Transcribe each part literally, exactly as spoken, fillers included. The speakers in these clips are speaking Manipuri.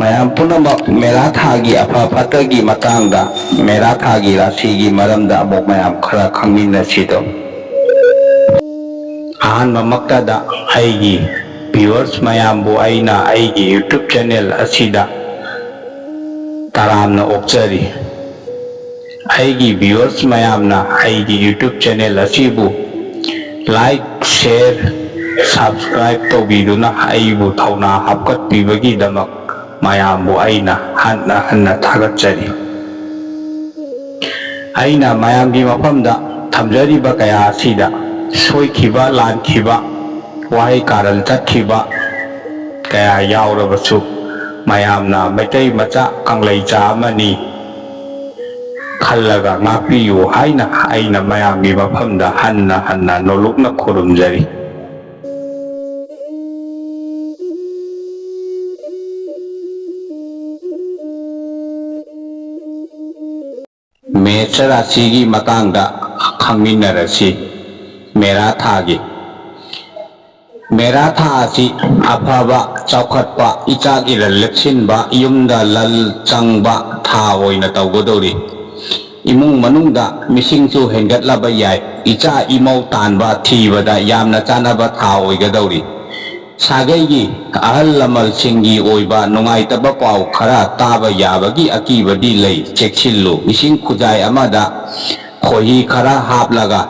ꯃꯌꯥꯝ ꯄꯨꯝꯅꯃꯛ ꯃꯦꯔꯥ ꯊꯥꯒꯤ ꯑꯐ ꯐꯠꯇꯒꯤ ꯃꯇꯥꯡꯗ, ꯃꯦꯔꯥ ꯊꯥꯒꯤ ꯔꯥꯁꯤꯒꯤ ꯃꯔꯝꯗ ꯑꯃꯨꯛ ꯃꯌꯥꯝ ꯈꯔ ꯈꯪꯃꯤꯟꯅꯁꯤꯗꯣ꯫ ꯑꯍꯥꯟꯕꯃꯛꯇꯗ ꯑꯩꯒꯤ viewers ꯃꯌꯥꯝꯕꯨ ꯑꯩꯅ ꯑꯩꯒꯤ YouTube channel ꯑꯁꯤꯗ ꯇꯔꯥꯝꯅ ꯑꯣꯛꯆꯔꯤ꯫ ꯑꯩꯒꯤ viewers ꯃꯌꯥꯝꯅ ꯑꯩꯒꯤ YouTube channel ꯑꯁꯤꯕꯨ like, share, subscribe ꯇꯧꯕꯤꯗꯨꯅ ꯑꯩꯕꯨ ꯊꯧꯅꯥ ꯍꯥꯞꯀꯠꯄꯤꯕꯒꯤꯗꯃꯛ ꯃꯌꯥꯝꯕꯨ ꯑꯩꯅ ꯍꯟꯅ ꯍꯟꯅ ꯊꯥꯒꯠꯆꯔꯤ꯫ ꯑꯩꯅ ꯃꯌꯥꯝꯒꯤ ꯃꯐꯝꯗ ꯊꯝꯖꯔꯤꯕ ꯀꯌꯥ ꯑꯁꯤꯗ ꯁꯣꯏꯈꯤꯕ, ꯂꯥꯟꯈꯤꯕ, ꯋꯥꯍꯩ ꯀꯥꯔꯟ ꯆꯠꯈꯤꯕ ꯀꯌꯥ ꯌꯥꯎꯔꯕꯁꯨ, ꯃꯌꯥꯝꯅ ꯃꯩꯇꯩ ꯃꯆꯥ ꯀꯪꯂꯩꯆꯥ ꯑꯃꯅꯤ ꯈꯜꯂꯒ ꯉꯥꯛꯄꯤꯌꯨ ꯍꯥꯏꯅ ꯑꯩꯅ ꯃꯌꯥꯝꯒꯤ ꯃꯐꯝꯗ ꯍꯟꯅ ꯍꯟꯅ ꯅꯣꯂꯨꯛꯅ ꯈꯨꯔꯨꯝꯖꯔꯤ꯫ ꯃꯦꯁ ꯔꯥꯁꯤꯒꯤ ꯃꯇꯥꯡꯗ ꯈꯪꯃꯤꯟꯅꯔꯁꯤ꯫ ꯃꯦꯔꯥ ꯊꯥꯒꯤ ꯃꯦꯔꯥ ꯊꯥ ꯑꯁꯤ ꯑꯐꯕ, ꯆꯥꯎꯈꯠꯄ, ꯏꯆꯥꯛ ꯏꯔꯜ ꯂꯦꯞꯁꯤꯟꯕ, ꯌꯨꯝꯗ ꯂꯜ ꯆꯪꯕ ꯊꯥ ꯑꯣꯏꯅ ꯇꯧꯒꯗꯧꯔꯤ꯫ ꯏꯃꯨꯡ ꯃꯅꯨꯡꯗ ꯃꯤꯁꯤꯡꯁꯨ ꯍꯦꯟꯒꯠꯂꯕ ꯌꯥꯏ꯫ ꯏꯆꯥ ꯏꯃꯧ ꯇꯥꯟꯕ ꯊꯤꯕꯗ ꯌꯥꯝꯅ ꯆꯥꯟꯅꯕ ꯊꯥ ꯑꯣꯏꯒꯗꯧꯔꯤ꯫ ꯁꯥꯒꯩꯒꯤ ꯑꯍꯜ ꯂꯃꯟꯁꯤꯡꯒꯤ ꯑꯣꯏꯕ ꯅꯨꯡꯉꯥꯏꯇꯕ ꯄꯥꯎ ꯈꯔ ꯇꯥꯕ ꯌꯥꯕꯒꯤ ꯑꯀꯤꯕꯗꯤ ꯂꯩ, ꯆꯦꯛꯁꯤꯜꯂꯨ꯫ ꯏꯁꯤꯡ ꯈꯨꯖꯥꯏ ꯑꯃꯗ ꯈꯣꯏꯍꯤ ꯈꯔ ꯍꯥꯞꯂꯒ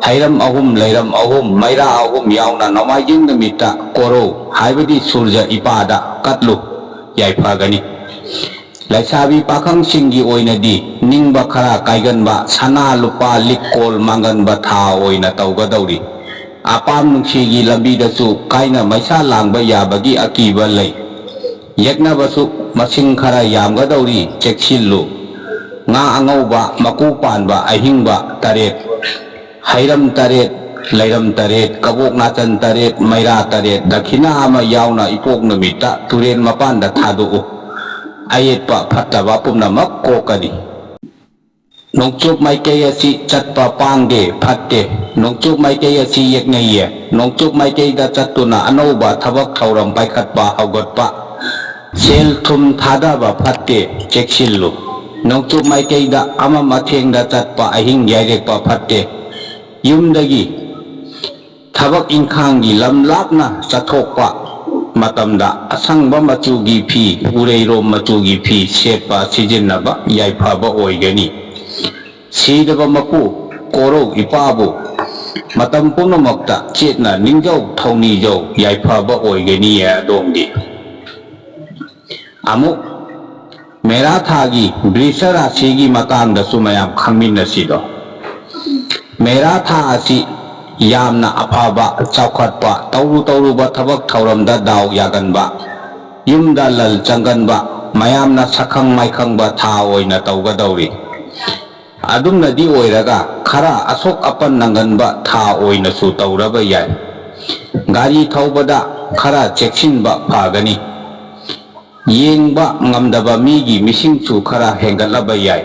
ꯍꯩꯔꯝ ꯑꯍꯨꯝ, ꯂꯩꯔꯝ ꯑꯍꯨꯝ, ꯃꯩꯔꯥ ꯑꯍꯨꯝ ꯌꯥꯎꯅ ꯅꯣꯡꯃꯥꯏꯖꯤꯡ ꯅꯨꯃꯤꯠꯇ ꯀꯣꯔꯧ ꯍꯥꯏꯕꯗꯤ ꯁꯨꯔꯖ ꯏꯄꯥꯗ ꯀꯠꯂꯨ, ꯌꯥꯏꯐꯒꯅꯤ꯫ ꯂꯩꯁꯥꯕꯤ ꯄꯥꯈꯪꯁꯤꯡꯒꯤ ꯑꯣꯏꯅꯗꯤ ꯅꯤꯡꯕ ꯈꯔ ꯀꯥꯏꯒꯟꯕ, ꯁꯅꯥ ꯂꯨꯄꯥ ꯂꯤꯛ ꯀꯣꯜ ꯃꯥꯡꯒꯟꯕ ꯊꯥ ꯑꯣꯏꯅ ꯇꯧꯒꯗꯧꯔꯤ꯫ ꯑꯄꯥꯝ ꯅꯨꯡꯁꯤꯒꯤ ꯂꯝꯕꯤꯗꯁꯨ ꯀꯥꯏꯅ ꯃꯩꯁꯥ ꯂꯥꯡꯕ ꯌꯥꯕꯒꯤ ꯑꯀꯤꯕ ꯂꯩ꯫ ꯌꯦꯛꯅꯕꯁꯨ ꯃꯁꯤꯡ ꯈꯔ ꯌꯥꯝꯒꯗꯧꯔꯤ, ꯆꯦꯛꯁꯤꯜꯂꯨ꯫ ꯉꯥ ꯑꯉꯧꯕ ꯃꯀꯨ ꯄꯥꯟꯕ ꯑꯍꯤꯡꯕ ꯇꯔꯦꯠ, ꯍꯩꯔꯝ ꯇꯔꯦꯠ, ꯂꯩꯔꯝ ꯇꯔꯦꯠ, ꯀꯕꯣꯛ ꯅꯥꯆꯟ ꯇꯔꯦꯠ, ꯃꯩꯔꯥ ꯇꯔꯦꯠ, ꯗꯈꯤꯅꯥ ꯑꯃ ꯌꯥꯎꯅ ꯏꯄꯣꯛ ꯅꯨꯃꯤꯠꯇ ꯇꯨꯔꯦꯟ ꯃꯄꯥꯟꯗ ꯊꯥꯗꯣꯛꯎ꯫ ꯑꯌꯦꯠꯄ ꯐꯠꯇꯕ ꯄꯨꯝꯅꯃꯛ ꯀꯣꯛꯀꯅꯤ꯫ ꯅꯣꯡꯆꯨꯞ ꯃꯥꯏꯀꯩ ꯑꯁꯤ ꯆꯠꯄ ꯄꯥꯡꯗꯦ, ꯐꯠꯇꯦ꯫ ꯅꯣꯡꯆꯨꯞ ꯃꯥꯏꯀꯩ ꯑꯁꯤ ꯌꯦꯛꯅꯩꯌꯦ꯫ ꯅꯣꯡꯆꯨꯞ ꯃꯥꯏꯀꯩꯗ ꯆꯠꯇꯨꯅ ꯑꯅꯧꯕ ꯊꯕꯛ ꯊꯧꯔꯝ ꯄꯥꯏꯈꯠꯄ, ꯍꯧꯒꯠꯄ, ꯁꯦꯜ ꯊꯨꯝ ꯊꯥꯗꯕ ꯐꯠꯇꯦ, ꯆꯦꯛꯁꯤꯜꯂꯨ꯫ ꯅꯣꯡꯆꯨꯞ ꯃꯥꯏꯀꯩꯗ ꯑꯃꯝ ꯑꯊꯦꯡꯗ ꯆꯠꯄ, ꯑꯍꯤꯡ ꯌꯥꯏꯔꯦꯛꯄ ꯐꯠꯇꯦ꯫ ꯌꯨꯝꯗꯒꯤ ꯊꯕꯛ ꯏꯪꯈꯥꯡꯒꯤ ꯂꯝ ꯂꯥꯞꯅ ꯆꯠꯊꯣꯛꯄ ꯃꯇꯝꯗ ꯑꯁꯪꯕ ꯃꯆꯨꯒꯤ ꯐꯤ, ꯎꯔꯩꯔꯣꯝ ꯃꯆꯨꯒꯤ ꯐꯤ ꯁꯦꯠꯄ ꯁꯤꯖꯤꯟꯅꯕ ꯌꯥꯏꯐꯕ ꯑꯣꯏꯒꯅꯤ꯫ ꯁꯤꯗꯕ ꯃꯄꯨ ꯀꯣꯔꯧ ꯏꯄꯥꯕꯨ ꯃꯇꯝ ꯄꯨꯝꯅꯃꯛꯇ ꯆꯦꯠꯅ ꯅꯤꯡꯖꯧ ꯊꯧꯅꯤꯖꯧ, ꯌꯥꯏꯐꯕ ꯑꯣꯏꯒꯅꯤꯌꯦ ꯑꯗꯣꯝꯒꯤ꯫ ꯑꯃꯨꯛ ꯃꯦꯔꯥ ꯊꯥꯒꯤ ꯕ꯭ꯔꯤꯁ ꯔꯥꯁꯤꯒꯤ ꯃꯇꯥꯡꯗꯁꯨ ꯃꯌꯥꯝ ꯈꯪꯃꯤꯟꯅꯁꯤꯗꯣ꯫ ꯃꯦꯔꯥ ꯊꯥ ꯑꯁꯤ ꯌꯥꯝꯅ ꯑꯐꯕ, ꯆꯥꯎꯈꯠꯄ, ꯇꯧꯔꯨ ꯇꯧꯔꯨꯕ ꯊꯕꯛ ꯊꯧꯔꯝꯗ ꯗꯥꯎ ꯌꯥꯒꯟꯕ, ꯌꯨꯝꯗ ꯂꯜ ꯆꯪꯒꯟꯕ, ꯃꯌꯥꯝꯅ ꯁꯛꯈꯪ ꯃꯥꯏꯈꯪꯕ ꯊꯥ ꯑꯣꯏꯅ ꯇꯧꯒꯗꯧꯔꯤ꯫ ꯑꯗꯨꯝꯅꯗꯤ ꯑꯣꯏꯔꯒ ꯈꯔ ꯑꯁꯣꯛ ꯑꯄꯟ ꯅꯪꯒꯟꯕ ꯊꯥ ꯑꯣꯏꯅꯁꯨ ꯇꯧꯔꯕ ꯌꯥꯏ꯫ ꯒꯥꯔꯤ ꯊꯧꯕꯗ ꯈꯔ ꯆꯦꯛꯁꯤꯟꯕ ꯐꯒꯅꯤ꯫ ꯌꯦꯡꯕ ꯉꯝꯗꯕ ꯃꯤꯒꯤ ꯃꯤꯁꯤꯡꯁꯨ ꯈꯔ ꯍꯦꯟꯒꯠꯂꯕ ꯌꯥꯏ꯫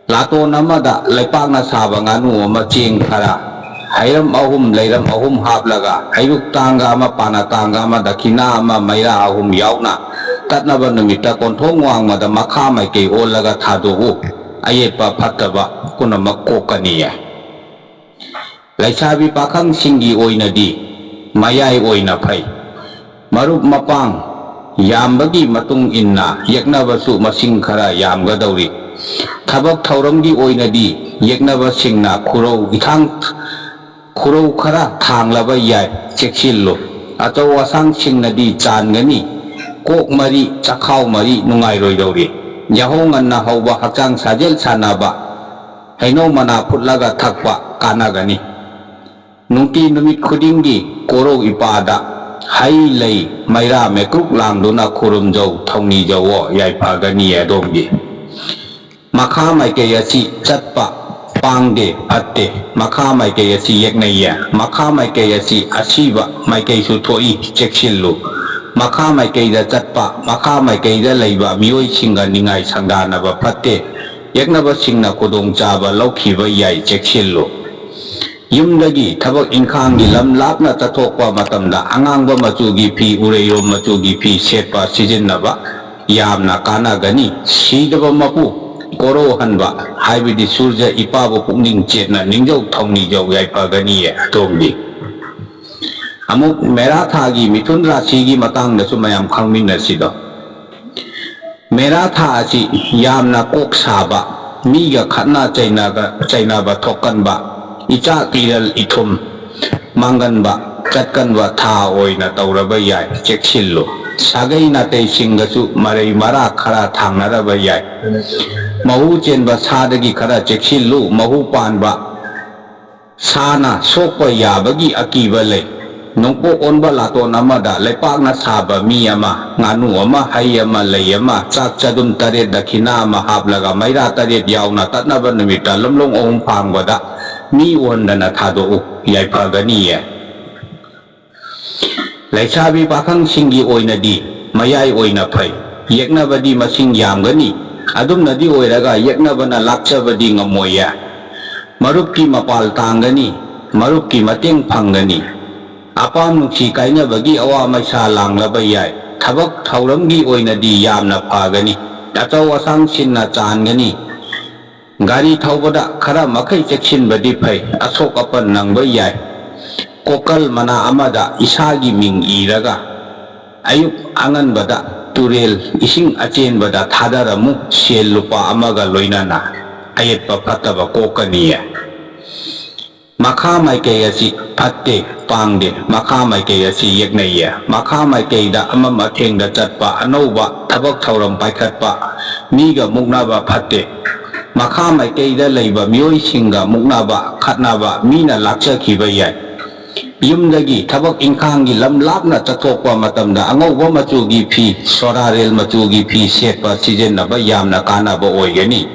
ꯂꯥꯇꯣꯟ ꯑꯃꯗ ꯂꯩꯄꯥꯛꯅ ꯁꯥꯕ ꯉꯥꯅꯨ ꯑꯃ, ꯆꯦꯡ ꯈꯔ, ꯍꯩꯔꯝ ꯑꯍꯨꯝ, ꯂꯩꯔꯝ ꯑꯍꯨꯝ ꯍꯥꯞꯂꯒ ꯍꯩꯔꯨꯛ ꯇꯥꯡꯒ ꯑꯃ, ꯄꯥꯅ ꯇꯥꯡꯒ ꯑꯃ, ꯗꯈꯤꯅꯥ ꯑꯃ, ꯃꯩꯔꯥ ꯑꯍꯨꯝ ꯌꯥꯎꯅ ꯀꯠꯅꯕ ꯅꯨꯃꯤꯠꯇ ꯀꯣꯟꯊꯣꯡ ꯋꯥꯡꯃꯗ ꯃꯈꯥ ꯃꯥꯏꯀꯩ ꯑꯣꯜꯂꯒ ꯊꯥꯗꯣꯛꯎ꯫ ꯑꯌꯦꯠꯄ ꯐꯠꯇꯕ ꯄꯨꯝꯅꯃꯛ ꯀꯣꯛꯀꯅꯤꯌꯦ꯫ ꯂꯩꯁꯥꯕꯤ ꯄꯥꯈꯪꯁꯤꯡꯒꯤ ꯑꯣꯏꯅꯗꯤ ꯃꯌꯥꯏ ꯑꯣꯏꯅ ꯐꯩ꯫ ꯃꯔꯨꯞ ꯃꯄꯥꯡ ꯌꯥꯝꯕꯒꯤ ꯃꯇꯨꯡ ꯏꯟꯅ ꯌꯦꯛꯅꯕꯁꯨ ꯃꯁꯤꯡ ꯈꯔ ꯌꯥꯝꯒꯗꯧꯔꯤ꯫ ꯊꯕꯛ ꯊꯧꯔꯝꯒꯤ ꯑꯣꯏꯅꯗꯤ ꯌꯦꯛꯅꯕꯁꯤꯡꯅ ꯈꯨꯔꯧ ꯏꯊꯥꯡ, ꯈꯨꯔꯧ ꯈꯔ ꯊꯥꯡꯂꯕ ꯌꯥꯏ, ꯆꯦꯛꯁꯤꯜꯂꯨ꯫ ꯑꯆꯧ ꯑꯁꯥꯡꯁꯤꯡꯅꯗꯤ ꯆꯥꯟꯒꯅꯤ꯫ ꯀꯣꯛ ꯃꯔꯤ, ꯆꯈꯥꯎ ꯃꯔꯤ ꯅꯨꯡꯉꯥꯏꯔꯣꯏꯗꯧꯔꯤ꯫ ꯌꯥꯍꯧ ꯉꯟꯅ ꯍꯧꯕ, ꯍꯛꯆꯥꯡ ꯁꯥꯖꯦꯜ ꯁꯥꯟꯅꯕ, ꯍꯩꯅꯧ ꯃꯅꯥ ꯐꯨꯠꯂꯒ ꯊꯛꯄ ꯀꯥꯟꯅꯒꯅꯤ꯫ ꯅꯨꯡꯇꯤ ꯅꯨꯃꯤꯠ ꯈꯨꯗꯤꯡꯒꯤ ꯀꯣꯔꯧ ꯏꯄꯥꯗ ꯍꯩ ꯂꯩ, ꯃꯩꯔꯥ ꯃꯩꯀ꯭ꯔꯨꯛ ꯂꯥꯡꯗꯨꯅ ꯈꯨꯔꯨꯝꯖꯧ, ꯊꯧꯅꯤꯖꯧꯋꯣ, ꯌꯥꯏꯐꯒꯅꯤꯌꯦ ꯑꯗꯣꯝꯒꯤ꯫ ꯃꯈꯥ ꯃꯥꯏꯀꯩ ꯑꯁꯤ ꯆꯠꯄ ꯄꯥꯡꯗꯦ, ꯐꯠꯇꯦ꯫ ꯃꯈꯥ ꯃꯥꯏꯀꯩ ꯑꯁꯤ ꯌꯦꯛꯅꯩꯌꯦ꯫ ꯃꯈꯥ ꯃꯥꯏꯀꯩ ꯑꯁꯤ ꯑꯁꯤꯕ ꯃꯥꯏꯀꯩꯁꯨ ꯊꯣꯛꯏ, ꯆꯦꯛꯁꯤꯜꯂꯨ꯫ ꯃꯈꯥ ꯃꯥꯏꯀꯩꯗ ꯆꯠꯄ, ꯃꯈꯥ ꯃꯥꯏꯀꯩꯗ ꯂꯩꯕ ꯃꯤꯑꯣꯏꯁꯤꯡꯒ ꯅꯤꯡꯉꯥꯏ ꯁꯪꯗꯥꯅꯕ ꯐꯠꯇꯦ꯫ ꯌꯦꯛꯅꯕꯁꯤꯡꯅ ꯈꯨꯗꯣꯡꯆꯥꯕ ꯂꯧꯈꯤꯕ ꯌꯥꯏ, ꯆꯦꯛꯁꯤꯜꯂꯨ꯫ ꯌꯨꯝꯗꯒꯤ ꯊꯕꯛ ꯏꯪꯈꯥꯡꯒꯤ ꯂꯝ ꯂꯥꯞꯅ ꯆꯠꯊꯣꯛꯄ ꯃꯇꯝꯗ ꯑꯉꯥꯡꯕ ꯃꯆꯨꯒꯤ ꯐꯤ, ꯎꯔꯩꯔꯣꯝ ꯃꯆꯨꯒꯤ ꯐꯤ ꯁꯦꯠꯄ ꯁꯤꯖꯤꯟꯅꯕ ꯌꯥꯝꯅ ꯀꯥꯟꯅꯒꯅꯤ꯫ ꯁꯤꯗꯕ ꯃꯄꯨ ꯀꯣꯔꯧꯍꯟꯕ, ꯍꯥꯏꯕꯗꯤ ꯁꯨꯔꯖ ꯏꯄꯥꯕꯨ ꯄꯨꯛꯅꯤꯡ ꯆꯦꯠꯅ ꯅꯤꯡꯖꯧ ꯊꯧꯅꯤꯖꯧ ꯌꯥꯏꯐꯒꯅꯤꯌꯦ ꯑꯗꯣꯝꯒꯤ꯫ ꯑꯃꯨꯛ ꯃꯦꯔꯥ ꯊꯥꯒꯤ ꯃꯤꯊꯨꯟ ꯔꯥꯁꯤꯒꯤ ꯃꯇꯥꯡꯗꯁꯨ ꯃꯌꯥꯝ ꯈꯪꯃꯤꯟꯅꯁꯤꯗꯣ꯫ ꯃꯦꯔꯥ ꯊꯥ ꯑꯁꯤ ꯌꯥꯝꯅ ꯀꯣꯛ ꯁꯥꯕ, ꯃꯤꯒ ꯈꯠꯅ ꯆꯩꯅꯒ-, ꯆꯩꯅꯕ ꯊꯣꯛꯀꯟꯕ, ꯏꯆꯥꯛ ꯏꯔꯜ ꯏꯊꯨꯝ ꯃꯥꯡꯒꯟꯕ, ꯆꯠꯀꯟꯕ ꯊꯥ ꯑꯣꯏꯅ ꯇꯧꯔꯕ ꯌꯥꯏ꯫ ꯆꯦꯛꯁꯤꯜꯂꯨ꯫ ꯁꯥꯒꯩ ꯅꯥꯇꯩꯁꯤꯡꯒꯁꯨ ꯃꯔꯩ ꯃꯔꯥ ꯈꯔ ꯊꯥꯡꯅꯔꯕ ꯌꯥꯏ꯫ ꯃꯍꯨ ꯆꯦꯟꯕ ꯁꯥꯗꯒꯤ ꯈꯔ ꯆꯦꯛꯁꯤꯜꯂꯨ꯫ ꯃꯍꯨ ꯄꯥꯟꯕ ꯁꯥꯅ ꯁꯣꯛꯄ ꯌꯥꯕꯒꯤ ꯑꯀꯤꯕ ꯂꯩ꯫ ꯅꯣꯡꯄꯣꯛ ꯑꯣꯟꯕ ꯂꯥꯇꯣꯟ ꯑꯃꯗ ꯂꯩꯄꯥꯛꯅ ꯁꯥꯕ ꯃꯤ ꯑꯃ, ꯉꯥꯅꯨ ꯑꯃ, ꯍꯩ ꯑꯃ, ꯂꯩ ꯑꯃ, ꯆꯥꯛ ꯆꯗꯨꯝ ꯇꯔꯦꯠ ꯗꯈꯤꯅꯥ ꯑꯃ ꯍꯥꯞꯂꯒ ꯃꯩꯔꯥ ꯇꯔꯦꯠ ꯌꯥꯎꯅ ꯇꯠꯅꯕ ꯅꯨꯃꯤꯠꯇ ꯂꯝꯂꯣꯡ ꯑꯍꯨꯝ ꯐꯥꯡꯕꯗ ꯃꯤ ꯎꯍꯟꯗꯅ ꯊꯥꯗꯣꯛꯎ, ꯌꯥꯏꯐꯒꯅꯤꯌꯦ꯫ ꯂꯩꯁꯥꯕꯤ ꯄꯥꯈꯪꯁꯤꯡꯒꯤ ꯑꯣꯏꯅꯗꯤ ꯃꯌꯥꯏ ꯑꯣꯏꯅ ꯐꯩ꯫ ꯌꯦꯛꯅꯕꯗꯤ ꯃꯁꯤꯡ ꯌꯥꯝꯒꯅꯤ꯫ ꯑꯗꯨꯝꯅꯗꯤ ꯑꯣꯏꯔꯒ ꯌꯦꯛꯅꯕꯅ ꯂꯥꯛꯆꯕꯗꯤ ꯉꯝꯃꯣꯏꯌꯦ꯫ ꯃꯔꯨꯞꯀꯤ ꯃꯄꯥꯜ ꯇꯥꯡꯒꯅꯤ꯫ ꯃꯔꯨꯞꯀꯤ ꯃꯇꯦꯡ ꯐꯪꯒꯅꯤ꯫ ꯑꯄꯥꯝ ꯅꯨꯡꯁꯤ ꯀꯥꯏꯅꯕꯒꯤ ꯑꯋꯥ ꯃꯩꯁꯥ ꯂꯥꯡꯂꯕ ꯌꯥꯏ꯫ ꯊꯕꯛ ꯊꯧꯔꯝꯒꯤ ꯑꯣꯏꯅꯗꯤ ꯌꯥꯝꯅ ꯐꯒꯅꯤ꯫ ꯑꯆꯧ ꯑꯁꯥꯡꯁꯤꯡꯅ ꯆꯥꯟꯒꯅꯤ꯫ ꯒꯥꯔꯤ ꯊꯧꯕꯗ ꯈꯔ ꯃꯈꯩ ꯆꯦꯛꯁꯤꯟꯕꯗꯤ ꯐꯩ꯫ ꯑꯁꯣꯛ ꯑꯄꯟ ꯅꯪꯕ ꯌꯥꯏ꯫ ꯀꯣꯀꯜ ꯃꯅꯥ ꯑꯃꯗ ꯏꯁꯥꯒꯤ ꯃꯤꯡ ꯏꯔꯒ ꯑꯌꯨꯛ ꯑꯉꯟꯕꯗ ꯇꯨꯔꯦꯜ ꯏꯁꯤꯡ ꯑꯆꯦꯟꯕꯗ ꯊꯥꯗꯔꯝꯃꯨ꯫ ꯁꯦꯜ ꯂꯨꯄꯥ ꯑꯃꯒ ꯂꯣꯏꯅꯅ ꯑꯌꯦꯠꯄ ꯐꯠꯇꯕ ꯀꯣꯛꯀꯅꯤꯌꯦ꯫ ꯃꯈꯥ ꯃꯥꯏꯀꯩ ꯑꯁꯤ ꯐꯠꯇꯦ, ꯄꯥꯡꯗꯦ꯫ ꯃꯈꯥ ꯃꯥꯏꯀꯩ ꯑꯁꯤ ꯌꯦꯛꯅꯩꯌꯦ꯫ ꯃꯈꯥ ꯃꯥꯏꯀꯩꯗ ꯑꯃꯝ ꯑꯊꯦꯡꯗ ꯆꯠꯄ, ꯑꯅꯧꯕ ꯊꯕꯛ ꯊꯧꯔꯝ ꯄꯥꯏꯈꯠꯄ, ꯃꯤꯒ ꯃꯨꯛꯅꯕ ꯐꯠꯇꯦ꯫ ꯃꯈꯥ ꯃꯥꯏꯀꯩꯗ ꯂꯩꯕ ꯃꯤꯑꯣꯏꯁꯤꯡꯒ ꯃꯨꯛꯅꯕ, ꯈꯠꯅꯕ, ꯃꯤꯅ ꯂꯥꯛꯆꯈꯤꯕ ꯌꯥꯏ꯫ ꯌꯨꯝꯗꯒꯤ ꯊꯕꯛ ꯏꯪꯈꯥꯡꯒꯤ ꯂꯝ ꯂꯥꯞꯅ ꯆꯠꯊꯣꯛꯄ ꯃꯇꯝꯗ ꯑꯉꯧꯕ ꯃꯆꯨꯒꯤ ꯐꯤ, ꯁꯣꯔꯥꯔꯦꯜ ꯃꯆꯨꯒꯤ ꯐꯤ ꯁꯦꯠꯄ ꯁꯤꯖꯤꯟꯅꯕ ꯌꯥꯝꯅ ꯀꯥꯟꯅꯕ ꯑꯣꯏꯒꯅꯤ꯫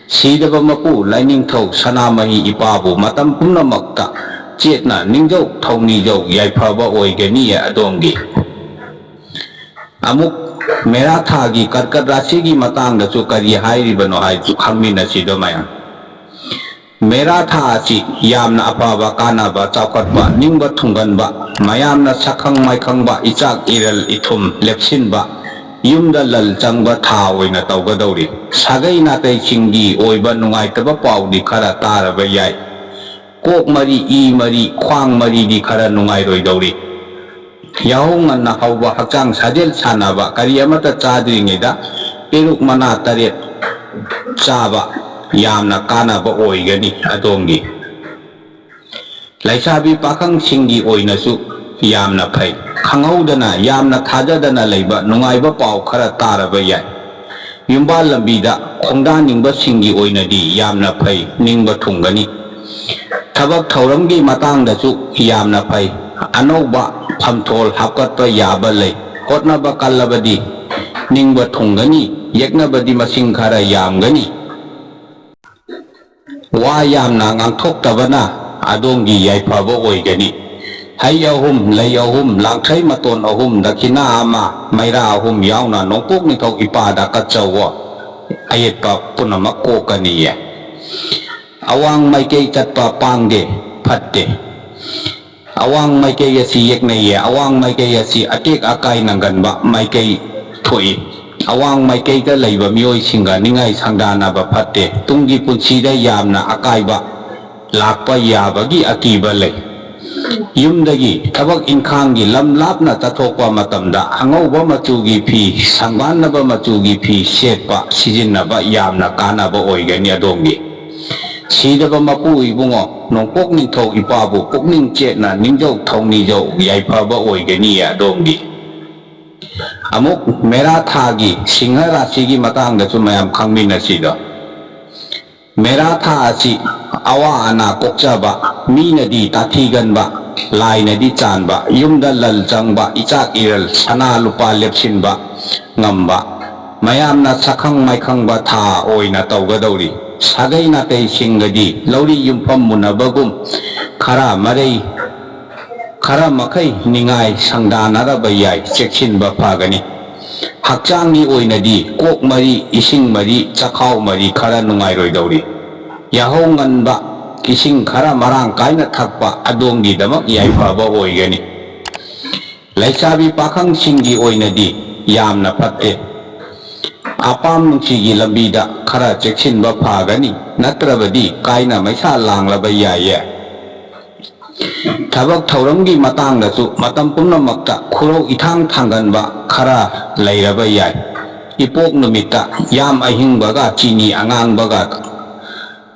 ꯁꯤꯗꯕ ꯃꯄꯨ ꯂꯥꯏꯅꯤꯡꯊꯧ ꯁꯅꯥꯃꯍꯤ ꯏꯄꯥꯕꯨ ꯃꯇꯝ ꯄꯨꯝꯅꯃꯛꯇ ꯆꯦꯠꯅ ꯅꯤꯡꯖꯧ ꯊꯧꯅꯤꯖꯧ ꯌꯥꯏꯐꯕ ꯑꯣꯏꯒꯅꯤꯌꯦ ꯑꯗꯣꯝꯒꯤ꯫ ꯑꯃꯨꯛ ꯃꯦꯔꯥ ꯊꯥꯒꯤ ꯀꯔꯀꯠ ꯔꯥꯁꯤꯒꯤ ꯃꯇꯥꯡꯗꯁꯨ ꯀꯔꯤ ꯍꯥꯏꯔꯤꯕꯅꯣ ꯍꯥꯏꯕꯁꯨ ꯈꯪꯃꯤꯟꯅꯁꯤꯗꯣ ꯃꯌꯥꯝ꯫ ꯃꯦꯔꯥ ꯊꯥ ꯑꯁꯤ ꯌꯥꯝꯅ ꯑꯐꯕ, ꯀꯥꯟꯅꯕ, ꯆꯥꯎꯈꯠꯄ, ꯅꯤꯡꯕ ꯊꯨꯡꯒꯟꯕ, ꯃꯌꯥꯝꯅ ꯁꯛꯈꯪ ꯃꯥꯏꯈꯪꯕ, ꯏꯆꯥꯛ ꯏꯔꯜ ꯏꯊꯨꯝ ꯂꯦꯞꯁꯤꯟꯕ, ꯌꯨꯝꯗ ꯂꯜ ꯆꯪꯕ ꯊꯥ ꯑꯣꯏꯅ ꯇꯧꯒꯗꯧꯔꯤ꯫ ꯁꯥꯒꯩ ꯅꯥꯇꯩꯁꯤꯡꯒꯤ ꯑꯣꯏꯕ ꯅꯨꯡꯉꯥꯏꯇꯕ ꯄꯥꯎꯗꯤ ꯈꯔ ꯇꯥꯔꯕ ꯌꯥꯏ꯫ ꯀꯣꯛ ꯃꯔꯤ, ꯏ ꯃꯔꯤ, ꯈ꯭ꯋꯥꯡ ꯃꯔꯤꯗꯤ ꯈꯔ ꯅꯨꯡꯉꯥꯏꯔꯣꯏꯗꯧꯔꯤ꯫ ꯌꯥꯍꯧ ꯉꯟꯅ ꯍꯧꯕ, ꯍꯛꯆꯥꯡ ꯁꯥꯖꯦꯜ ꯁꯥꯟꯅꯕ, ꯀꯔꯤ ꯑꯃꯠꯇ ꯆꯥꯗ꯭ꯔꯤꯉꯩꯗ ꯄꯦꯔꯨꯛ ꯃꯅꯥ ꯇꯔꯦꯠ ꯆꯥꯕ ꯌꯥꯝꯅ ꯀꯥꯟꯅꯕ ꯑꯣꯏꯒꯅꯤ ꯑꯗꯣꯝꯒꯤ꯫ ꯂꯩꯁꯥꯕꯤ ꯄꯥꯈꯪꯁꯤꯡꯒꯤ ꯑꯣꯏꯅꯁꯨ ꯌꯥꯝꯅ ꯐꯩ꯫ ꯈꯪꯍꯧꯗꯅ ꯌꯥꯝꯅ ꯊꯥꯖꯗꯅ ꯂꯩꯕ ꯅꯨꯡꯉꯥꯏꯕ ꯄꯥꯎ ꯈꯔ ꯇꯥꯔꯕ ꯌꯥꯏ꯫ ꯌꯨꯝꯕꯥꯜ ꯂꯝꯕꯤꯗ ꯈꯣꯡꯗꯥꯅꯤꯡꯕꯁꯤꯡꯒꯤ ꯑꯣꯏꯅꯗꯤ ꯌꯥꯝꯅ ꯐꯩ, ꯅꯤꯡꯕ ꯊꯨꯡꯒꯅꯤ꯫ ꯊꯕꯛ ꯊꯧꯔꯝꯒꯤ ꯃꯇꯥꯡꯗꯁꯨ ꯌꯥꯝꯅ ꯐꯩ꯫ ꯑꯅꯧꯕ ꯐꯝꯊꯣꯜ ꯍꯥꯞꯀꯠꯄ ꯌꯥꯕ ꯂꯩ꯫ ꯍꯣꯠꯅꯕ ꯀꯜꯂꯕꯗꯤ ꯅꯤꯡꯕ ꯊꯨꯡꯒꯅꯤ, ꯌꯦꯛꯅꯕꯗꯤ ꯃꯁꯤꯡ ꯈꯔ ꯌꯥꯝꯒꯅꯤ꯫ ꯋꯥ ꯌꯥꯝꯅ ꯉꯥꯡꯊꯣꯛꯇꯕꯅ ꯑꯗꯣꯝꯒꯤ ꯌꯥꯏꯐꯕ ꯑꯣꯏꯒꯅꯤ꯫ ꯍꯩ ꯑꯍꯨꯝ, ꯂꯩ ꯑꯍꯨꯝ, ꯂꯥꯡꯊ꯭ꯔꯩ ꯃꯇꯣꯟ ꯑꯍꯨꯝ, ꯗꯈꯤꯅꯥ ꯑꯃ, ꯃꯩꯔꯥ ꯑꯍꯨꯝ ꯌꯥꯎꯅ ꯅꯣꯡꯄꯣꯛ ꯅꯤꯡꯊꯧ ꯏꯄꯥꯗ ꯀꯠꯆꯧꯋꯣ꯫ ꯑꯌꯦꯠꯄ ꯄꯨꯝꯅꯃꯛ ꯀꯣꯛꯀꯅꯤꯌꯦ꯫ ꯑꯋꯥꯡ ꯃꯥꯏꯀꯩ ꯆꯠꯄ ꯄꯥꯡꯗꯦ, ꯐꯠꯇꯦ꯫ ꯑꯋꯥꯡ ꯃꯥꯏꯀꯩ ꯑꯁꯤ ꯌꯦꯛꯅꯩꯌꯦ꯫ ꯑꯋꯥꯡ ꯃꯥꯏꯀꯩ ꯑꯁꯤ ꯑꯇꯦꯛ ꯑꯀꯥꯏ ꯅꯪꯒꯟꯕ ꯃꯥꯏꯀꯩ ꯊꯣꯛꯏ꯫ ꯑꯋꯥꯡ ꯃꯥꯏꯀꯩꯗ ꯂꯩꯕ ꯃꯤꯑꯣꯏꯁꯤꯡꯒ ꯅꯤꯡꯉꯥꯏ ꯁꯪꯗꯥꯅꯕ ꯐꯠꯇꯦ꯫ ꯇꯨꯡꯒꯤ ꯄꯨꯟꯁꯤꯗ ꯌꯥꯝꯅ ꯑꯀꯥꯏꯕ ꯂꯥꯛꯄ ꯌꯥꯕꯒꯤ ꯑꯀꯤꯕ ꯂꯩ꯫ ꯌꯨꯝꯗꯒꯤ ꯊꯕꯛ ꯏꯪꯈꯥꯡꯒꯤ ꯂꯝ ꯂꯥꯞꯅ ꯆꯠꯊꯣꯛꯄ ꯃꯇꯝꯗ ꯑꯉꯧꯕ ꯃꯆꯨꯒꯤ ꯐꯤ, ꯁꯪꯕꯥꯟꯅꯕ ꯃꯆꯨꯒꯤ ꯐꯤ ꯁꯦꯠꯄ, ꯁꯤꯖꯤꯟꯅꯕ ꯌꯥꯝꯅ ꯀꯥꯟꯅꯕ ꯑꯣꯏꯒꯅꯤ ꯑꯗꯣꯝꯒꯤ꯫ ꯁꯤꯗꯕ ꯃꯄꯨ ꯏꯕꯨꯡꯉꯣ ꯅꯣꯡꯄꯣꯛ ꯅꯤꯡꯊꯧ ꯏꯄꯥꯕꯨ ꯄꯨꯛꯅꯤꯡ ꯆꯦꯠꯅ ꯅꯤꯡꯖꯧ ꯊꯧꯅꯤꯖꯧ, ꯌꯥꯏꯐꯕ ꯑꯣꯏꯒꯅꯤꯌꯦ ꯑꯗꯣꯝꯒꯤ꯫ ꯑꯃꯨꯛ ꯃꯦꯔꯥ ꯊꯥꯒꯤ ꯁꯤꯡꯍ ꯔꯥꯁꯤꯒꯤ ꯃꯇꯥꯡꯗꯁꯨ ꯃꯌꯥꯝ ꯈꯪꯃꯤꯟꯅꯁꯤꯗꯣ꯫ ꯃꯦꯔꯥ ꯊꯥ ꯑꯁꯤ ꯑꯋꯥ ꯑꯅꯥ ꯀꯣꯛꯆꯕ, ꯃꯤꯅꯗꯤ ꯇꯥꯊꯤꯒꯟꯕ, ꯂꯥꯏꯅꯗꯤ ꯆꯥꯟꯕ, ꯌꯨꯝꯗ ꯂꯜ ꯆꯪꯕ, ꯏꯆꯥꯛ ꯏꯔꯜ, ꯁꯅꯥ ꯂꯨꯄꯥ ꯂꯦꯞꯁꯤꯟꯕ ꯉꯝꯕ, ꯃꯌꯥꯝꯅ ꯁꯛꯈꯪ ꯃꯥꯏꯈꯪꯕ ꯊꯥ ꯑꯣꯏꯅ ꯇꯧꯒꯗꯧꯔꯤ꯫ ꯁꯥꯒꯩ ꯅꯥꯇꯩꯁꯤꯡꯒꯗꯤ ꯂꯧꯔꯤ ꯌꯨꯝꯐꯝ ꯃꯨꯟꯅꯕꯒꯨꯝ ꯈꯔ ꯃꯔꯩ ꯈꯔ ꯃꯈꯩ ꯅꯤꯡꯉꯥꯏ ꯁꯪꯗꯥꯅꯔꯕ ꯌꯥꯏ, ꯆꯦꯛꯁꯤꯟꯕ ꯐꯒꯅꯤ꯫ ꯍꯛꯆꯥꯡꯒꯤ ꯑꯣꯏꯅꯗꯤ ꯀꯣꯛ ꯃꯔꯤ, ꯏꯁꯤꯡ ꯃꯔꯤ, ꯆꯈꯥꯎ ꯃꯔꯤ ꯈꯔ ꯅꯨꯡꯉꯥꯏꯔꯣꯏꯗꯧꯔꯤ꯫ ꯌꯥꯍꯧ ꯉꯟꯕ, ꯏꯁꯤꯡ ꯈꯔ ꯃꯔꯥꯡ ꯀꯥꯏꯅ ꯊꯛꯄ ꯑꯗꯣꯝꯒꯤꯗꯃꯛ ꯌꯥꯏꯐꯕ ꯑꯣꯏꯒꯅꯤ꯫ ꯂꯩꯁꯥꯕꯤ ꯄꯥꯈꯪꯁꯤꯡꯒꯤ ꯑꯣꯏꯅꯗꯤ ꯌꯥꯝꯅ ꯐꯠꯇꯦ꯫ ꯑꯄꯥꯝ ꯅꯨꯡꯁꯤꯒꯤ ꯂꯝꯕꯤꯗ ꯈꯔ ꯆꯦꯛꯁꯤꯟꯕ ꯐꯒꯅꯤ, ꯅꯠꯇ꯭ꯔꯕꯗꯤ ꯀꯥꯏꯅ ꯃꯩꯁꯥ ꯂꯥꯡꯂꯕ ꯌꯥꯏꯌꯦ꯫ ꯊꯕꯛ ꯊꯧꯔꯝꯒꯤ ꯃꯇꯥꯡꯗꯁꯨ ꯃꯇꯝ ꯄꯨꯝꯅꯃꯛꯇ ꯈꯨꯔꯧ ꯏꯊꯥꯡ ꯊꯥꯡꯒꯟꯕ ꯈꯔ ꯂꯩꯔꯕ ꯌꯥꯏ꯫ ꯏꯄꯣꯛ ꯅꯨꯃꯤꯠꯇ ꯌꯥꯝ ꯑꯍꯤꯡꯕꯒ ꯆꯤꯅꯤ ꯑꯉꯥꯡꯕꯒ,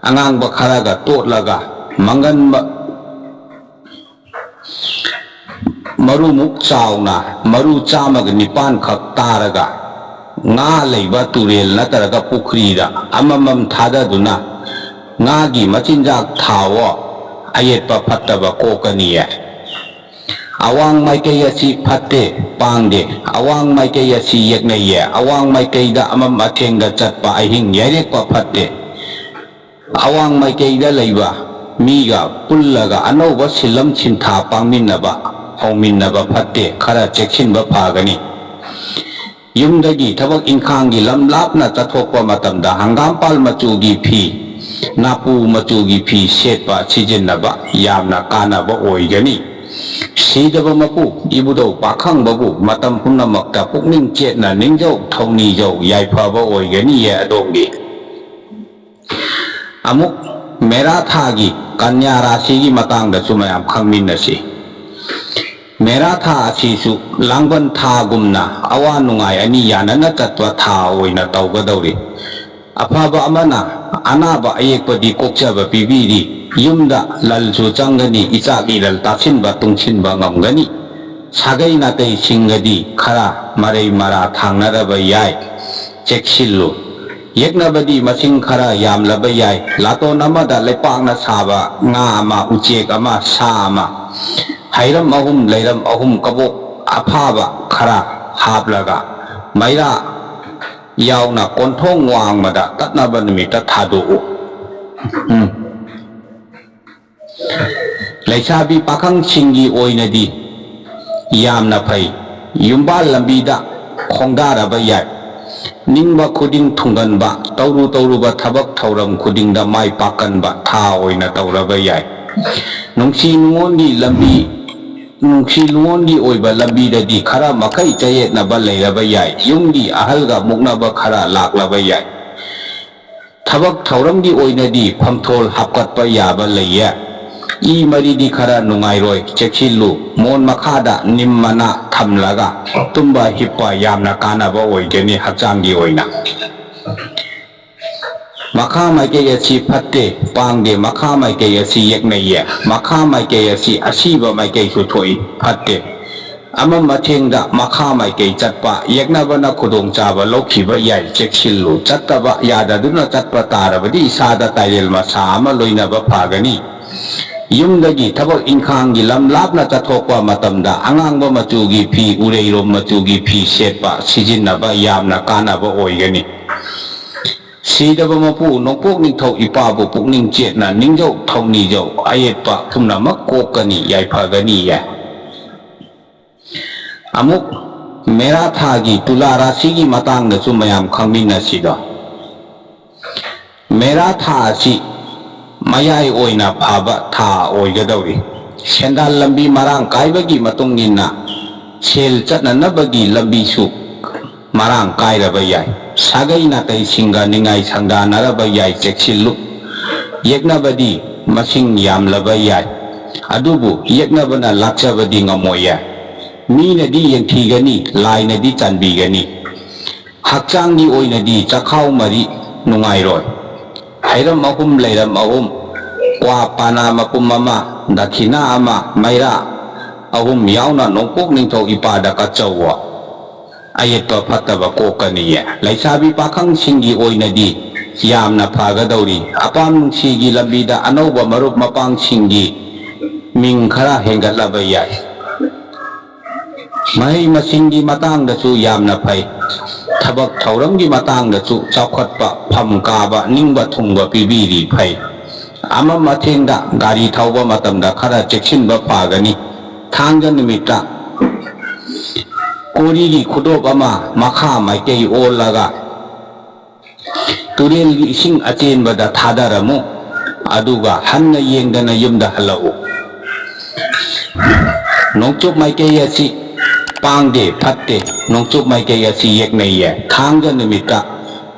ꯑꯉꯥꯡꯕ ꯈꯔꯒ ꯇꯣꯠꯂꯒ, ꯃꯪꯒꯟ ꯃ-, ꯃꯔꯨꯃꯨꯛ ꯆꯥꯎꯅ, ꯃꯔꯨ ꯆꯥꯝꯃꯒ ꯅꯤꯄꯥꯟ ꯈꯛ ꯇꯥꯔꯒ, ꯉꯥ ꯂꯩꯕ ꯇꯨꯔꯦꯜ ꯅꯠꯇ꯭ꯔꯒ ꯄꯨꯈ꯭ꯔꯤꯗ ꯑꯃꯃꯝ ꯊꯥꯗꯗꯨꯅ, ꯉꯥꯒꯤ ꯃꯆꯤꯟꯖꯥꯛ ꯊꯥꯎꯑꯣ, ꯑꯌꯦꯠꯄ ꯐꯠꯇꯕ ꯀꯣꯛꯀꯅꯤꯌꯦ꯫ ꯑꯋꯥꯡ ꯃꯥꯏꯀꯩ ꯑꯁꯤ ꯐꯠꯇꯦ, ꯄꯥꯡꯗꯦ꯫ ꯑꯋꯥꯡ ꯃꯥꯏꯀꯩ ꯑꯁꯤ ꯌꯦꯛꯅꯩꯌꯦ꯫ ꯑꯋꯥꯡ ꯃꯥꯏꯀꯩꯗ ꯑꯃꯝ ꯑꯊꯦꯡꯗ ꯆꯠꯄ, ꯑꯍꯤꯡ ꯌꯥꯏꯔꯦꯛꯄ ꯐꯠꯇꯦ꯫ ꯑꯋꯥꯡ ꯃꯥꯏꯀꯩꯗ ꯂꯩꯕ ꯃꯤꯒ ꯄꯨꯜꯂꯒ ꯑꯅꯧꯕ ꯁꯤꯜꯂꯝ ꯁꯤꯟꯊꯥ ꯄꯥꯡꯃꯤꯟꯅꯕ, ꯍꯧꯃꯤꯟꯅꯕ ꯐꯠꯇꯦ, ꯈꯔ ꯆꯦꯛꯁꯤꯟꯕ ꯐꯒꯅꯤ꯫ ꯌꯨꯝꯗꯒꯤ ꯊꯕꯛ ꯏꯪꯈꯥꯡꯒꯤ ꯂꯝ ꯂꯥꯞꯅ ꯆꯠꯊꯣꯛꯄ ꯃꯇꯝꯗ ꯍꯪꯒꯥꯝꯄꯥꯜ ꯃꯆꯨꯒꯤ ꯐꯤ, ꯅꯥꯄꯨ ꯃꯆꯨꯒꯤ ꯐꯤ ꯁꯦꯠꯄ, ꯁꯤꯖꯤꯟꯅꯕ ꯌꯥꯝꯅ ꯀꯥꯟꯅꯕ ꯑꯣꯏꯒꯅꯤ꯫ ꯁꯤꯗꯕ ꯃꯄꯨ ꯏꯕꯨꯙꯧ ꯄꯥꯈꯪꯕꯕꯨ ꯃꯇꯝ ꯄꯨꯝꯅꯃꯛꯇ ꯄꯨꯛꯅꯤꯡ ꯆꯦꯠꯅ ꯅꯤꯡꯖꯧ, ꯊꯧꯅꯤꯖꯧ, ꯌꯥꯏꯐꯕ ꯑꯣꯏꯒꯅꯤꯌꯦ ꯑꯗꯣꯝꯒꯤ꯫ ꯑꯃꯨꯛ ꯃꯦꯔꯥ ꯊꯥꯒꯤ ꯀꯟꯌꯥ ꯔꯥꯁꯤꯒꯤ ꯃꯇꯥꯡꯗꯁꯨ ꯃꯌꯥꯝ ꯈꯪꯃꯤꯟꯅꯁꯤ꯫ ꯃꯦꯔꯥ ꯊꯥ ꯑꯁꯤꯁꯨ ꯂꯥꯡꯕꯟ ꯊꯥꯒꯨꯝꯅ ꯑꯋꯥ ꯅꯨꯡꯉꯥꯏ ꯑꯅꯤ ꯌꯥꯅꯅ ꯆꯠꯄ ꯊꯥ ꯑꯣꯏꯅ ꯇꯧꯒꯗꯧꯔꯤ꯫ ꯑꯐꯕ ꯑꯃꯅ ꯑꯅꯥꯕ ꯑꯌꯦꯛꯄꯗꯤ ꯀꯣꯛꯆꯕ ꯄꯤꯕꯤꯔꯤ꯫ ꯌꯨꯝꯗ ꯂꯜꯁꯨ ꯆꯪꯒꯅꯤ, ꯏꯆꯥꯛ ꯏꯔꯜ ꯇꯥꯁꯤꯟꯕ ꯇꯨꯡꯁꯤꯟꯕ ꯉꯝꯒꯅꯤ꯫ ꯁꯥꯒꯩ ꯅꯥꯇꯩꯁꯤꯡꯒꯗꯤ ꯈꯔ ꯃꯔꯩ ꯃꯔꯥ ꯊꯥꯡꯅꯔꯕ ꯌꯥꯏ꯫ ꯆꯦꯛꯁꯤꯜꯂꯨ꯫ ꯌꯦꯛꯅꯕꯗꯤ ꯃꯁꯤꯡ ꯈꯔ ꯌꯥꯝꯂꯕ ꯌꯥꯏ꯫ ꯂꯥꯇꯣꯟ ꯑꯃꯗ ꯂꯩꯄꯥꯛꯅ ꯁꯥꯕ ꯉꯥ ꯑꯃ, ꯎꯆꯦꯛ ꯑꯃ, ꯁꯥ ꯑꯃ, ꯍꯩꯔꯝ ꯑꯍꯨꯝ, ꯂꯩꯔꯝ ꯑꯍꯨꯝ, ꯀꯕꯣꯛ ꯑꯐꯥꯕ ꯈꯔ ꯍꯥꯞꯂꯒ ꯃꯩꯔꯥ ꯌꯥꯎꯅ ꯀꯣꯟꯊꯣꯡ ꯋꯥꯡꯃꯗ ꯇꯠꯅꯕ ꯅꯨꯃꯤꯠꯇ ꯊꯥꯗꯣꯛꯎ꯫ ꯎꯝ꯫ ꯂꯩꯁꯥꯕꯤ ꯄꯥꯈꯪꯁꯤꯡꯒꯤ ꯑꯣꯏꯅꯗꯤ ꯌꯥꯝꯅ ꯐꯩ꯫ ꯌꯨꯝꯕꯥꯜ ꯂꯝꯕꯤꯗ ꯈꯣꯡꯗꯥꯔꯕ ꯌꯥꯏ꯫ ꯅꯤꯡꯕ ꯈꯨꯗꯤꯡ ꯊꯨꯡꯒꯟꯕ, ꯇꯧꯔꯨ ꯇꯧꯔꯨꯕ ꯊꯕꯛ ꯊꯧꯔꯝ ꯈꯨꯗꯤꯡꯗ ꯃꯥꯏ ꯄꯥꯛꯀꯟꯕ ꯊꯥ ꯑꯣꯏꯅ ꯇꯧꯔꯕ ꯌꯥꯏ꯫ ꯅꯨꯡꯁꯤ ꯅꯨꯡꯉꯣꯟꯒꯤ ꯂꯝꯕꯤ, ꯅꯨꯡꯁꯤ ꯅꯨꯡꯉꯣꯟꯒꯤ ꯑꯣꯏꯕ ꯂꯝꯕꯤꯗꯗꯤ ꯈꯔ ꯃꯈꯩ ꯆꯌꯦꯠꯅꯕ ꯂꯩꯔꯕ ꯌꯥꯏ꯫ ꯌꯨꯝꯒꯤ ꯑꯍꯜꯒ ꯃꯨꯛꯅꯕ ꯈꯔ ꯂꯥꯛꯂꯕ ꯌꯥꯏ꯫ ꯊꯕꯛ ꯊꯧꯔꯝꯒꯤ ꯑꯣꯏꯅꯗꯤ ꯐꯝꯊꯣꯜ ꯍꯥꯞꯀꯠꯄ ꯌꯥꯕ ꯂꯩꯌꯦ꯫ ꯏ ꯃꯔꯤꯗꯤ ꯈꯔ ꯅꯨꯡꯉꯥꯏꯔꯣꯏ, ꯆꯦꯛꯁꯤꯜꯂꯨ꯫ ꯃꯣꯟ ꯃꯈꯥꯗ ꯅꯤꯝ ꯃꯅꯥ ꯊꯝꯂꯒ ꯇꯨꯝꯕ ꯍꯤꯞꯄ ꯌꯥꯝꯅ ꯀꯥꯟꯅꯕ ꯑꯣꯏꯒꯅꯤ ꯍꯛꯆꯥꯡꯒꯤ ꯑꯣꯏꯅ꯫ ꯃꯈꯥ ꯃꯥꯏꯀꯩ ꯑꯁꯤ ꯐꯠꯇꯦ, ꯄꯥꯡꯗꯦ꯫ ꯃꯈꯥ ꯃꯥꯏꯀꯩ ꯑꯁꯤ ꯌꯦꯛꯅꯩꯌꯦ꯫ ꯃꯈꯥ ꯃꯥꯏꯀꯩ ꯑꯁꯤ ꯑꯁꯤꯕ ꯃꯥꯏꯀꯩꯁꯨ ꯊꯣꯛꯏ, ꯐꯠꯇꯦ꯫ ꯑꯃꯝ ꯑꯊꯦꯡꯗ ꯃꯈꯥ ꯃꯥꯏꯀꯩ ꯆꯠꯄ, ꯌꯦꯛꯅꯕꯅ ꯈꯨꯗꯣꯡꯆꯥꯕ ꯂꯧꯈꯤꯕ ꯌꯥꯏ, ꯆꯦꯛꯁꯤꯜꯂꯨ꯫ ꯆꯠꯇꯕ ꯌꯥꯗꯗꯨꯅ ꯆꯠꯄ ꯇꯥꯔꯕꯗꯤ ꯏꯁꯥꯗ ꯇꯥꯏꯔꯦꯜ ꯃꯁꯥ ꯑꯃ ꯂꯣꯏꯅꯕ ꯐꯒꯅꯤ꯫ ꯌꯨꯝꯗꯒꯤ ꯊꯕꯛ ꯏꯪꯈꯥꯡꯒꯤ ꯂꯝ ꯂꯥꯞꯅ ꯆꯠꯊꯣꯛꯄ ꯃꯇꯝꯗ ꯑꯉꯥꯡꯕ ꯃꯆꯨꯒꯤ ꯐꯤ, ꯎꯔꯩꯔꯣꯝ ꯃꯆꯨꯒꯤ ꯐꯤ ꯁꯦꯠꯄ, ꯁꯤꯖꯤꯟꯅꯕ ꯌꯥꯝꯅ ꯀꯥꯟꯅꯕ ꯑꯣꯏꯒꯅꯤ꯫ ꯁꯤꯗꯕ ꯃꯄꯨ ꯅꯣꯡꯄꯣꯛ ꯅꯤꯡꯊꯧ ꯏꯄꯥꯕꯨ ꯄꯨꯛꯅꯤꯡ ꯆꯦꯠꯅ ꯅꯤꯡꯖꯧ ꯊꯧꯅꯤꯖꯧ, ꯑꯌꯦꯠꯄ ꯄꯨꯝꯅꯃꯛ ꯀꯣꯛꯀꯅꯤ, ꯌꯥꯏꯐꯒꯅꯤꯌꯦ꯫ ꯑꯃꯨꯛ ꯃꯦꯔꯥ ꯊꯥꯒꯤ ꯇꯨꯂꯥ ꯔꯥꯁꯤꯒꯤ ꯃꯇꯥꯡꯗꯁꯨ ꯃꯌꯥꯝ ꯈꯪꯃꯤꯟꯅꯁꯤꯗꯣ꯫ ꯃꯦꯔꯥ ꯊꯥ ꯑꯁꯤ ꯃꯌꯥꯏ ꯑꯣꯏꯅ ꯐꯕ ꯊꯥ ꯑꯣꯏꯒꯗꯧꯔꯤ꯫ ꯁꯦꯟꯗꯥꯟ ꯂꯝꯕꯤ ꯃꯔꯥꯡ ꯀꯥꯏꯕꯒꯤ ꯃꯇꯨꯡ ꯏꯟꯅ ꯁꯦꯜ ꯆꯠꯅꯅꯕꯒꯤ ꯂꯝꯕꯤꯁꯨ ꯃꯔꯥꯡ ꯀꯥꯏꯔꯕ ꯌꯥꯏ꯫ ꯁꯥꯒꯩ ꯅꯥꯇꯩꯁꯤꯡꯒ ꯅꯤꯡꯉꯥꯏ ꯁꯪꯗꯥꯅꯔꯕ ꯌꯥꯏ, ꯆꯦꯛꯁꯤꯜꯂꯨ꯫ ꯌꯦꯛꯅꯕꯗꯤ ꯃꯁꯤꯡ ꯌꯥꯝꯂꯕ ꯌꯥꯏ, ꯑꯗꯨꯕꯨ ꯌꯦꯛꯅꯕꯅ ꯂꯥꯛꯆꯕꯗꯤ ꯉꯝꯃꯣꯏꯌꯦ꯫ ꯃꯤꯅꯗꯤ ꯌꯦꯡꯊꯤꯒꯅꯤ, ꯂꯥꯏꯅꯗꯤ ꯆꯥꯟꯕꯤꯒꯅꯤ꯫ ꯍꯛꯆꯥꯡꯒꯤ ꯑꯣꯏꯅꯗꯤ ꯆꯈꯥꯎ ꯃꯔꯤ ꯅꯨꯡꯉꯥꯏꯔꯣꯏ꯫ ꯍꯩꯔꯝ ꯑꯍꯨꯝ, ꯂꯩꯔꯝ ꯑꯍꯨꯝ, ꯀ꯭ꯋꯥ ꯄꯥꯅꯥ ꯃꯄꯨꯝ ꯑꯃ, ꯗꯈꯤꯅꯥ ꯑꯃ, ꯃꯩꯔꯥ ꯑꯍꯨꯝ ꯌꯥꯎꯅ ꯅꯣꯡꯄꯣꯛ ꯅꯤꯡꯊꯧ ꯏꯄꯥꯗ ꯀꯠꯆꯧꯋꯣ꯫ ꯑꯌꯦꯠꯄ ꯐꯠꯇꯕ ꯀꯣꯛꯀꯅꯤꯌꯦ꯫ ꯂꯩꯁꯥꯕꯤ ꯄꯥꯈꯪꯁꯤꯡꯒꯤ ꯑꯣꯏꯅꯗꯤ ꯌꯥꯝꯅ ꯐꯒꯗꯧꯔꯤ꯫ ꯑꯄꯥꯝ ꯅꯨꯡꯁꯤꯒꯤ ꯂꯝꯕꯤꯗ ꯑꯅꯧꯕ ꯃꯔꯨꯞ ꯃꯄꯥꯡꯁꯤꯡꯒꯤ ꯃꯤꯡ ꯈꯔ ꯍꯦꯟꯒꯠꯂꯕ ꯌꯥꯏ꯫ ꯃꯍꯩ ꯃꯁꯤꯡꯒꯤ ꯃꯇꯥꯡꯗꯁꯨ ꯌꯥꯝꯅ ꯐꯩ꯫ ꯊꯕꯛ ꯊꯧꯔꯝꯒꯤ ꯃꯇꯥꯡꯗꯁꯨ ꯆꯥꯎꯈꯠꯄ, ꯐꯝ ꯀꯥꯕ, ꯅꯤꯡꯕ ꯊꯨꯡꯕ ꯄꯤꯕꯤꯔꯤ, ꯐꯩ꯫ ꯑꯃꯝ ꯑꯊꯦꯡꯗ ꯒꯥꯔꯤ ꯊꯧꯕ ꯃꯇꯝꯗ ꯈꯔ ꯆꯦꯛꯁꯤꯟꯕ ꯐꯒꯅꯤ꯫ ꯊꯥꯡꯖ ꯅꯨꯃꯤꯠꯇ ꯀꯣꯔꯤꯒꯤ ꯈꯨꯗꯣꯞ ꯑꯃ ꯃꯈꯥ ꯃꯥꯏꯀꯩ ꯑꯣꯜꯂꯒ ꯇꯨꯔꯦꯜꯒꯤ ꯏꯁꯤꯡ ꯑꯆꯦꯟꯕꯗ ꯊꯥꯗꯔꯝꯃꯨ, ꯑꯗꯨꯒ ꯍꯟꯅ ꯌꯦꯡꯗꯅ ꯌꯨꯝꯗ ꯍꯜꯂꯛꯎ꯫ ꯅꯣꯡꯆꯨꯞ ꯃꯥꯏꯀꯩ ꯑꯁꯤ ꯄꯥꯡꯗꯦ, ꯐꯠꯇꯦ꯫ ꯅꯣꯡꯆꯨꯞ ꯃꯥꯏꯀꯩ ꯑꯁꯤ ꯌꯦꯛꯅꯩꯌꯦ꯫ ꯊꯥꯡꯖ ꯅꯨꯃꯤꯠꯇ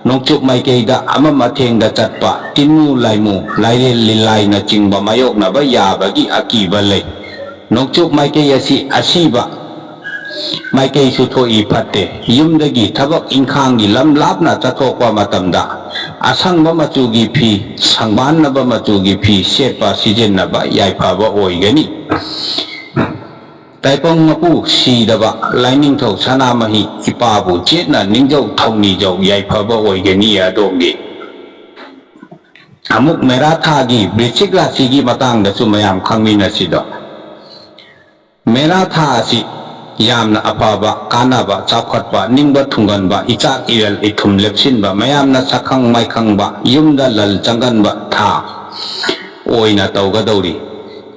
ꯅꯣꯡꯆꯨꯞ ꯃꯥꯏꯀꯩꯗ ꯑꯃꯝ ꯑꯊꯦꯡꯗ ꯆꯠꯄ, ꯇꯤꯟꯃꯨ ꯂꯥꯏꯃꯨ, ꯂꯥꯏꯔꯦꯜ ꯂꯤꯂꯥꯏꯅꯆꯤꯡꯕ ꯃꯥꯌꯣꯛꯅꯕ ꯌꯥꯕꯒꯤ ꯑꯀꯤꯕ ꯂꯩ꯫ ꯅꯣꯡꯆꯨꯞ ꯃꯥꯏꯀꯩ ꯑꯁꯤ ꯑꯁꯤꯕ ꯃꯥꯏꯀꯩꯁꯨ ꯊꯣꯛꯏ, ꯐꯠꯇꯦ꯫ ꯌꯨꯝꯗꯒꯤ ꯊꯕꯛ ꯏꯪꯈꯥꯡꯒꯤ ꯂꯝ ꯂꯥꯞꯅ ꯆꯠꯊꯣꯛꯄ ꯃꯇꯝꯗ ꯑꯁꯪꯕ ꯃꯆꯨꯒꯤ ꯐꯤ, ꯁꯪꯕꯥꯟꯅꯕ ꯃꯆꯨꯒꯤ ꯐꯤ ꯁꯦꯠꯄ, ꯁꯤꯖꯤꯟꯅꯕ ꯌꯥꯏꯐꯕ ꯑꯣꯏꯒꯅꯤ꯫ ꯇꯥꯏꯄꯪ ꯃꯄꯨ ꯁꯤꯗꯕ ꯂꯥꯏꯅꯤꯡꯊꯧ ꯁꯅꯥꯃꯍꯤ ꯏꯄꯥꯕꯨ ꯆꯦꯠꯅ ꯅꯤꯡꯖꯧ ꯊꯧꯅꯤꯖꯧ, ꯌꯥꯏꯐꯕ ꯑꯣꯏꯒꯅꯤ ꯑꯗꯣꯝꯒꯤ꯫ ꯑꯃꯨꯛ ꯃꯦꯔꯥ ꯊꯥꯒꯤ ꯕ꯭ꯔꯤꯆꯤꯛ ꯔꯥꯁꯤꯒꯤ ꯃꯇꯥꯡꯗꯁꯨ ꯃꯌꯥꯝ ꯈꯪꯃꯤꯟꯅꯁꯤꯗꯣ꯫ ꯃꯦꯔꯥ ꯊꯥ ꯑꯁꯤ ꯌꯥꯝꯅ ꯑꯐꯕ, ꯀꯥꯟꯅꯕ, ꯆꯥꯎꯈꯠꯄ, ꯅꯤꯡꯕ ꯊꯨꯡꯒꯟꯕ, ꯏꯆꯥꯛ ꯏꯔꯜ ꯏꯊꯨꯝ ꯂꯦꯞꯁꯤꯟꯕ, ꯃꯌꯥꯝꯅ ꯁꯛꯈꯪ ꯃꯥꯏꯈꯪꯕ, ꯌꯨꯝꯗ ꯂꯜ ꯆꯪꯒꯟꯕ ꯊꯥ ꯑꯣꯏꯅ ꯇꯧꯒꯗꯧꯔꯤ꯫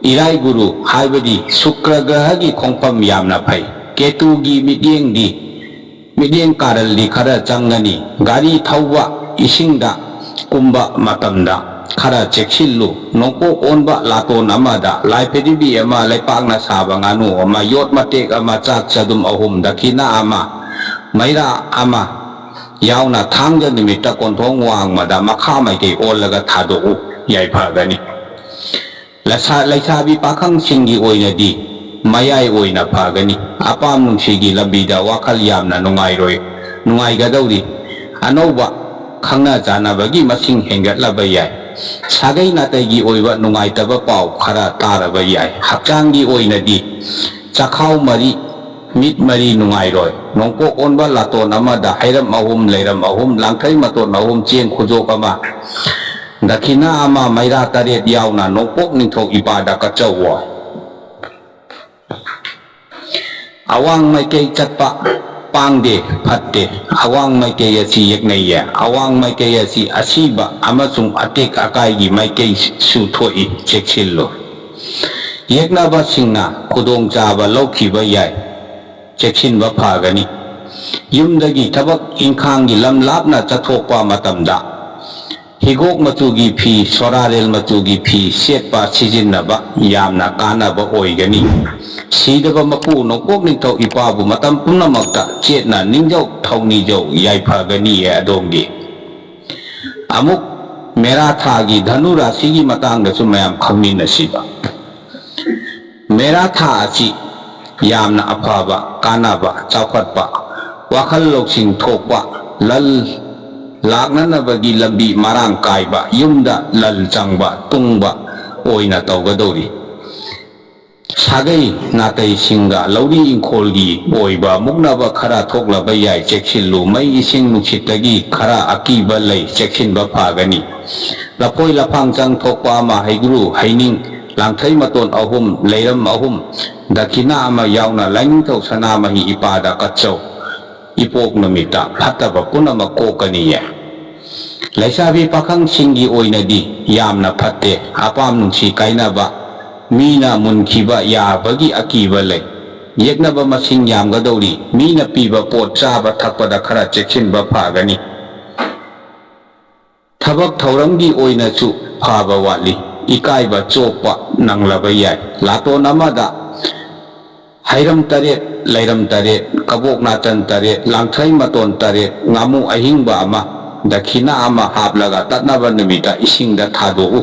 ꯏꯔꯥꯏ ꯒꯨꯔꯨ ꯍꯥꯏꯕꯗꯤ ꯁꯨꯀ꯭ꯔ ꯒ꯭ꯔꯍꯒꯤ ꯈꯣꯡꯐꯝ ꯌꯥꯝꯅ ꯐꯩ꯫ ꯀꯦꯇꯨꯒꯤ ꯃꯤꯠꯌꯦꯡꯗꯤ, ꯃꯤꯠꯌꯦꯡ ꯀꯥꯔꯜꯗꯤ ꯈꯔ ꯆꯪꯒꯅꯤ꯫ ꯒꯥꯔꯤ ꯊꯧꯕ, ꯏꯁꯤꯡꯗ ꯀꯨꯝꯕ ꯃꯇꯝꯗ ꯈꯔ ꯆꯦꯛꯁꯤꯜꯂꯨ꯫ ꯅꯣꯡꯄꯣꯛ ꯑꯣꯟꯕ ꯂꯥꯇꯣꯟ ꯑꯃꯗ ꯂꯥꯏ ꯐꯗꯤꯕꯤ ꯑꯃ, ꯂꯩꯄꯥꯛꯅ ꯁꯥꯕ ꯉꯥꯅꯨ ꯑꯃ, ꯌꯣꯠ ꯃꯇꯦꯛ ꯑꯃ, ꯆꯥꯛ ꯆꯗꯨꯝ ꯑꯍꯨꯝ, ꯗꯈꯤꯅꯥ ꯑꯃ, ꯃꯩꯔꯥ ꯑꯃ ꯌꯥꯎꯅ ꯊꯥꯡꯖ ꯅꯨꯃꯤꯠꯇ ꯀꯣꯟꯊꯣꯡ ꯋꯥꯡꯃꯗ ꯃꯈꯥ ꯃꯥꯏꯀꯩ ꯑꯣꯜꯂꯒ ꯊꯥꯗꯣꯛꯎ, ꯌꯥꯏꯐꯒꯅꯤ꯫ ꯂꯩꯁꯥ-, ꯂꯩꯁꯥꯕꯤ ꯄꯥꯈꯪꯁꯤꯡꯒꯤ ꯑꯣꯏꯅꯗꯤ ꯃꯌꯥꯏ ꯑꯣꯏꯅ ꯐꯒꯅꯤ꯫ ꯑꯄꯥꯝ ꯅꯨꯡꯁꯤꯒꯤ ꯂꯝꯕꯤꯗ ꯋꯥꯈꯜ ꯌꯥꯝꯅ ꯅꯨꯡꯉꯥꯏꯔꯣꯏ, ꯅꯨꯡꯉꯥꯏꯒꯗꯧꯔꯤ꯫ ꯑꯅꯧꯕ ꯈꯪꯅ ꯆꯥꯟꯅꯕꯒꯤ ꯃꯁꯤꯡ ꯍꯦꯟꯒꯠꯂꯕ ꯌꯥꯏ꯫ ꯁꯥꯒꯩ ꯅꯥꯇꯩꯒꯤ ꯑꯣꯏꯕ ꯅꯨꯡꯉꯥꯏꯇꯕ ꯄꯥꯎ ꯈꯔ ꯇꯥꯔꯕ ꯌꯥꯏ꯫ ꯍꯛꯆꯥꯡꯒꯤ ꯑꯣꯏꯅꯗꯤ ꯆꯈꯥꯎ ꯃꯔꯤ, ꯃꯤꯠ ꯃꯔꯤ ꯅꯨꯡꯉꯥꯏꯔꯣꯏ꯫ ꯅꯣꯡꯄꯣꯛ ꯑꯣꯟꯕ ꯂꯥꯇꯣꯟ ꯑꯃꯗ ꯍꯩꯔꯝ ꯑꯍꯨꯝ, ꯂꯩꯔꯝ ꯑꯍꯨꯝ, ꯂꯥꯡꯊꯩ ꯃꯇꯣꯟ ꯑꯍꯨꯝ, ꯆꯦꯡ ꯈꯨꯖꯣꯛ ꯑꯃ, ꯗꯈꯤꯅꯥ ꯑꯃ, ꯃꯩꯔꯥ ꯇꯔꯦꯠ ꯌꯥꯎꯅ ꯅꯣꯡꯄꯣꯛ ꯅꯤꯡꯊꯧ ꯏꯄꯥꯗ ꯀꯠꯆꯧꯋꯣ꯫ ꯑꯋꯥꯡ ꯃꯥꯏꯀꯩ ꯆꯠꯄ ꯄꯥꯡꯗꯦ, ꯐꯠꯇꯦ꯫ ꯑꯋꯥꯡ ꯃꯥꯏꯀꯩ ꯑꯁꯤ ꯌꯦꯛꯅꯩꯌꯦ꯫ ꯑꯋꯥꯡ ꯃꯥꯏꯀꯩ ꯑꯁꯤ ꯑꯁꯤꯕ ꯑꯃꯁꯨꯡ ꯑꯇꯦꯛ ꯑꯀꯥꯏꯒꯤ ꯃꯥꯏꯀꯩꯁꯨ ꯊꯣꯛꯏ, ꯆꯦꯛꯁꯤꯜꯂꯨ꯫ ꯌꯦꯛꯅꯕꯁꯤꯡꯅ ꯈꯨꯗꯣꯡꯆꯥꯕ ꯂꯧꯈꯤꯕ ꯌꯥꯏ꯫ ꯆꯦꯛꯁꯤꯟꯕ ꯐꯒꯅꯤ꯫ ꯌꯨꯝꯗꯒꯤ ꯊꯕꯛ ꯏꯪꯈꯥꯡꯒꯤ ꯂꯝ ꯂꯥꯞꯅ ꯆꯠꯊꯣꯛꯄ ꯃꯇꯝꯗ ꯍꯤꯒꯣꯛ ꯃꯆꯨꯒꯤ ꯐꯤ, ꯁꯣꯔꯥꯔꯦꯜ ꯃꯆꯨꯒꯤ ꯐꯤ ꯁꯦꯠꯄ ꯁꯤꯖꯤꯟꯅꯕ ꯌꯥꯝꯅ ꯀꯥꯟꯅꯕ ꯑꯣꯏꯒꯅꯤ꯫ ꯁꯤꯗꯕ ꯃꯄꯨ ꯅꯣꯡꯄꯣꯛ ꯅꯤꯡꯊꯧ ꯏꯄꯥꯕꯨ ꯃꯇꯝ ꯄꯨꯝꯅꯃꯛꯇ ꯆꯦꯠꯅ ꯅꯤꯡꯖꯧ ꯊꯧꯅꯤꯖꯧ ꯌꯥꯏꯐꯒꯅꯤꯌꯦ ꯑꯗꯣꯝꯒꯤ꯫ ꯑꯃꯨꯛ ꯃꯦꯔꯥ ꯊꯥꯒꯤ ꯙꯅꯨ ꯔꯥꯁꯤꯒꯤ ꯃꯇꯥꯡꯗꯁꯨ ꯃꯌꯥꯝ ꯈꯪꯃꯤꯟꯅꯁꯤꯕ꯫ ꯃꯦꯔꯥ ꯊꯥ ꯑꯁꯤ ꯌꯥꯝꯅ ꯑꯐꯕ, ꯀꯥꯟꯅꯕ, ꯆꯥꯎꯈꯠꯄ, ꯋꯥꯈꯜ ꯂꯧꯁꯤꯡ ꯊꯣꯛꯄ, ꯂꯜ ꯂꯥꯛꯅꯅꯕꯒꯤ ꯂꯝꯕꯤ ꯃꯔꯥꯡ ꯀꯥꯏꯕ, ꯌꯨꯝꯗ ꯂꯜ ꯆꯪꯕ, ꯇꯨꯡꯕ ꯑꯣꯏꯅ ꯇꯧꯒꯗꯧꯔꯤ꯫ ꯁꯥꯒꯩ ꯅꯥꯇꯩꯁꯤꯡꯒ ꯂꯧꯔꯤ ꯏꯪꯈꯣꯜꯒꯤ ꯑꯣꯏꯕ ꯃꯨꯛꯅꯕ ꯈꯔ ꯊꯣꯛꯂꯕ ꯌꯥꯏ, ꯆꯦꯛꯁꯤꯜꯂꯨ꯫ ꯃꯩ ꯏꯁꯤꯡ ꯅꯨꯡꯁꯤꯠꯇꯒꯤ ꯈꯔ ꯑꯀꯤꯕ ꯂꯩ, ꯆꯦꯛꯁꯤꯟꯕ ꯐꯒꯅꯤ꯫ ꯂꯐꯣꯏ ꯂꯐꯥꯡ ꯆꯪ ꯊꯣꯛꯄ ꯑꯃ, ꯍꯩꯒ꯭ꯔꯨ, ꯍꯩꯅꯤꯡ, ꯂꯥꯡꯊꯩ ꯃꯇꯣꯟ ꯑꯍꯨꯝ, ꯂꯩꯔꯝ ꯑꯍꯨꯝ, ꯗꯈꯤꯅꯥ ꯑꯃ ꯌꯥꯎꯅ ꯂꯥꯏꯅꯤꯡꯊꯧ ꯁꯅꯥꯃꯍꯤ ꯏꯄꯥꯗ ꯀꯠꯆꯧ꯫ ꯏꯄꯣꯛ ꯅꯨꯃꯤꯠꯇ ꯐꯠꯇꯕ ꯄꯨꯝꯅꯃꯛ ꯀꯣꯛꯀꯅꯤꯌꯦ꯫ ꯂꯩꯁꯥꯕꯤ ꯄꯥꯈꯪꯁꯤꯡꯒꯤ ꯑꯣꯏꯅꯗꯤ ꯌꯥꯝꯅ ꯐꯠꯇꯦ꯫ ꯑꯄꯥꯝ ꯅꯨꯡꯁꯤ ꯀꯥꯏꯅꯕ, ꯃꯤꯅ ꯃꯨꯟꯈꯤꯕ ꯌꯥꯕꯒꯤ ꯑꯀꯤꯕ ꯂꯩ꯫ ꯌꯦꯛꯅꯕ ꯃꯁꯤꯡ ꯌꯥꯝꯒꯗꯧꯔꯤ꯫ ꯃꯤꯅ ꯄꯤꯕ ꯄꯣꯠ ꯆꯥꯕ ꯊꯛꯄꯗ ꯈꯔ ꯆꯦꯛꯁꯤꯟꯕ ꯐꯒꯅꯤ꯫ ꯊꯕꯛ ꯊꯧꯔꯝꯒꯤ ꯑꯣꯏꯅꯁꯨ ꯐꯕ ꯋꯥꯠꯂꯤ꯫ ꯏꯀꯥꯏꯕ ꯆꯣꯞꯄ ꯅꯪꯂꯕ ꯌꯥꯏ꯫ ꯂꯥꯇꯣꯟ ꯑꯃꯗ ꯍꯩꯔꯝ ꯇꯔꯦꯠ, ꯂꯩꯔꯝ ꯇꯔꯦꯠ, ꯀꯕꯣꯛ ꯅꯥꯆꯟ ꯇꯔꯦꯠ, ꯂꯥꯡꯊ꯭ꯔꯩ ꯃꯇꯣꯟ ꯇꯔꯦꯠ, ꯉꯥꯃꯨ ꯑꯍꯤꯡꯕ ꯑꯃ, ꯗꯈꯤꯅꯥ ꯑꯃ ꯍꯥꯞꯂꯒ ꯇꯠꯅꯕ ꯅꯨꯃꯤꯠꯇ ꯏꯁꯤꯡꯗ ꯊꯥꯗꯣꯛꯎ꯫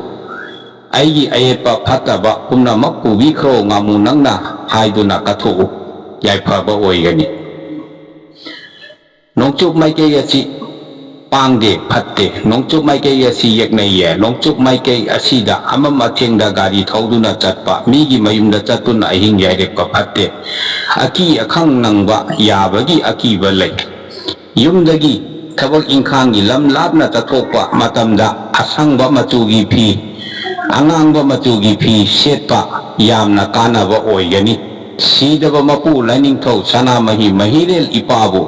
ꯑꯩꯒꯤ ꯑꯌꯦꯠꯄ ꯐꯠꯇꯕ ꯄꯨꯝꯅꯃꯛ ꯄꯨꯕꯤꯈ꯭ꯔꯣ ꯉꯥꯃꯨ ꯅꯪꯅ ꯍꯥꯏꯗꯨꯅ ꯀꯠꯊꯣꯛꯎ꯫ ꯌꯥꯏꯐꯕ ꯑꯣꯏꯒꯅꯤ꯫ ꯅꯣꯡꯆꯨꯞ ꯃꯥꯏꯀꯩ ꯑꯁꯤ ꯄꯥꯡꯗꯦ, ꯐꯠꯇꯦ꯫ ꯅꯣꯡꯆꯨꯞ ꯃꯥꯏꯀꯩ ꯑꯁꯤ ꯌꯦꯛꯅꯩꯌꯦ꯫ ꯅꯣꯡꯆꯨꯞ ꯃꯥꯏꯀꯩ ꯑꯁꯤꯗ ꯑꯃꯝ ꯑꯊꯦꯡꯗ ꯒꯥꯔꯤ ꯊꯧꯗꯨꯅ ꯆꯠꯄ, ꯃꯤꯒꯤ ꯃꯌꯨꯝꯗ ꯆꯠꯇꯨꯅ ꯑꯍꯤꯡ ꯌꯥꯏꯔꯦꯛꯄ ꯐꯠꯇꯦ꯫ ꯑꯀꯤ ꯑꯈꯪ ꯅꯪꯕ ꯌꯥꯕꯒꯤ ꯑꯀꯤꯕ ꯂꯩ꯫ ꯌꯨꯝꯗꯒꯤ ꯊꯕꯛ ꯏꯪꯈꯥꯡꯒꯤ ꯂꯝ ꯂꯥꯞꯅ ꯆꯠꯊꯣꯛꯄ ꯃꯇꯝꯗ ꯑꯁꯪꯕ ꯃꯆꯨꯒꯤ ꯐꯤ, ꯑꯉꯥꯡꯕ ꯃꯆꯨꯒꯤ ꯐꯤ ꯁꯦꯠꯄ ꯌꯥꯝꯅ ꯀꯥꯟꯅꯕ ꯑꯣꯏꯒꯅꯤ꯫ ꯁꯤꯗꯕ ꯃꯄꯨ ꯂꯥꯏꯅꯤꯡꯊꯧ ꯁꯅꯥꯃꯍꯤ ꯃꯍꯤꯔꯦꯜ ꯏꯄꯥꯕꯨ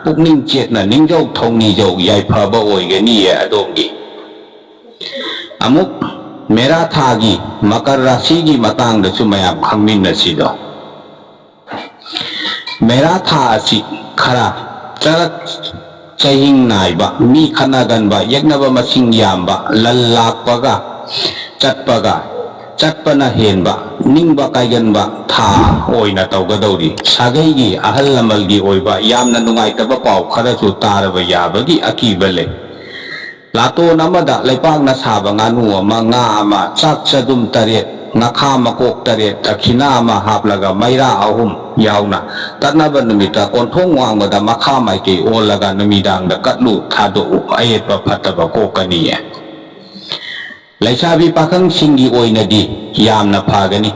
ꯄꯨꯛꯅꯤꯡ ꯆꯦꯠꯅ ꯅꯤꯡꯖꯧ ꯊꯧꯅꯤꯖꯧ ꯌꯥꯏꯐꯕ ꯑꯣꯏꯒꯅꯤꯌꯦ ꯑꯗꯣꯝꯒꯤ꯫ ꯑꯃꯨꯛ ꯃꯦꯔꯥ ꯊꯥꯒꯤ ꯃꯀꯔ ꯔꯥꯁꯤꯒꯤ ꯃꯇꯥꯡꯗꯁꯨ ꯃꯌꯥꯝ ꯈꯪꯃꯤꯟꯅꯁꯤꯗꯣ꯫ ꯃꯦꯔꯥ ꯊꯥ ꯑꯁꯤ ꯈꯔ ꯆꯔꯛ ꯆꯍꯤꯡ ꯅꯥꯏꯕ, ꯃꯤ ꯈꯠꯅꯒꯟꯕ, ꯌꯦꯛꯅꯕ ꯃꯁꯤꯡ ꯌꯥꯝꯕ, ꯂꯟ ꯂꯥꯛꯄꯒ ꯆꯠꯄꯒ ꯆꯠꯄꯅ ꯍꯦꯟꯕ, ꯅꯤꯡꯕ ꯀꯥꯏꯒꯟꯕ ꯊꯥ ꯑꯣꯏꯅ ꯇꯧꯒꯗꯧꯔꯤ꯫ ꯁꯥꯒꯩꯒꯤ ꯑꯍꯜ ꯂꯃꯟꯒꯤ ꯑꯣꯏꯕ ꯌꯥꯝꯅ ꯅꯨꯡꯉꯥꯏꯇꯕ ꯄꯥꯎ ꯈꯔꯁꯨ ꯇꯥꯔꯕ ꯌꯥꯕꯒꯤ ꯑꯀꯤꯕ ꯂꯩ꯫ ꯂꯥꯇꯣꯟ ꯑꯃꯗ ꯂꯩꯄꯥꯛꯅ ꯁꯥꯕ ꯉꯥꯅꯨ ꯑꯃ, ꯉꯥ ꯑꯃ, ꯆꯥꯛ ꯆꯗꯨꯝ ꯇꯔꯦꯠ, ꯉꯥꯈꯥ ꯃꯀꯣꯛ ꯇꯔꯦꯠ, ꯗꯈꯤꯅꯥ ꯑꯃ ꯍꯥꯞꯂꯒ ꯃꯩꯔꯥ ꯑꯍꯨꯝ ꯌꯥꯎꯅ ꯀꯠꯅꯕ ꯅꯨꯃꯤꯠꯇ ꯀꯣꯟꯊꯣꯡ ꯋꯥꯡꯃꯗ ꯃꯈꯥ ꯃꯥꯏꯀꯩ ꯑꯣꯜꯂꯒ ꯅꯨꯃꯤꯗꯥꯡꯗ ꯀꯠꯂꯨ, ꯊꯥꯗꯣꯛꯎ, ꯑꯌꯦꯠꯄ ꯐꯠꯇꯕ ꯀꯣꯛꯀꯅꯤꯌꯦ꯫ ꯂꯩꯁꯥꯕꯤ ꯄꯥꯈꯪꯁꯤꯡꯒꯤ ꯑꯣꯏꯅꯗꯤ ꯌꯥꯝꯅ ꯐꯒꯅꯤ꯫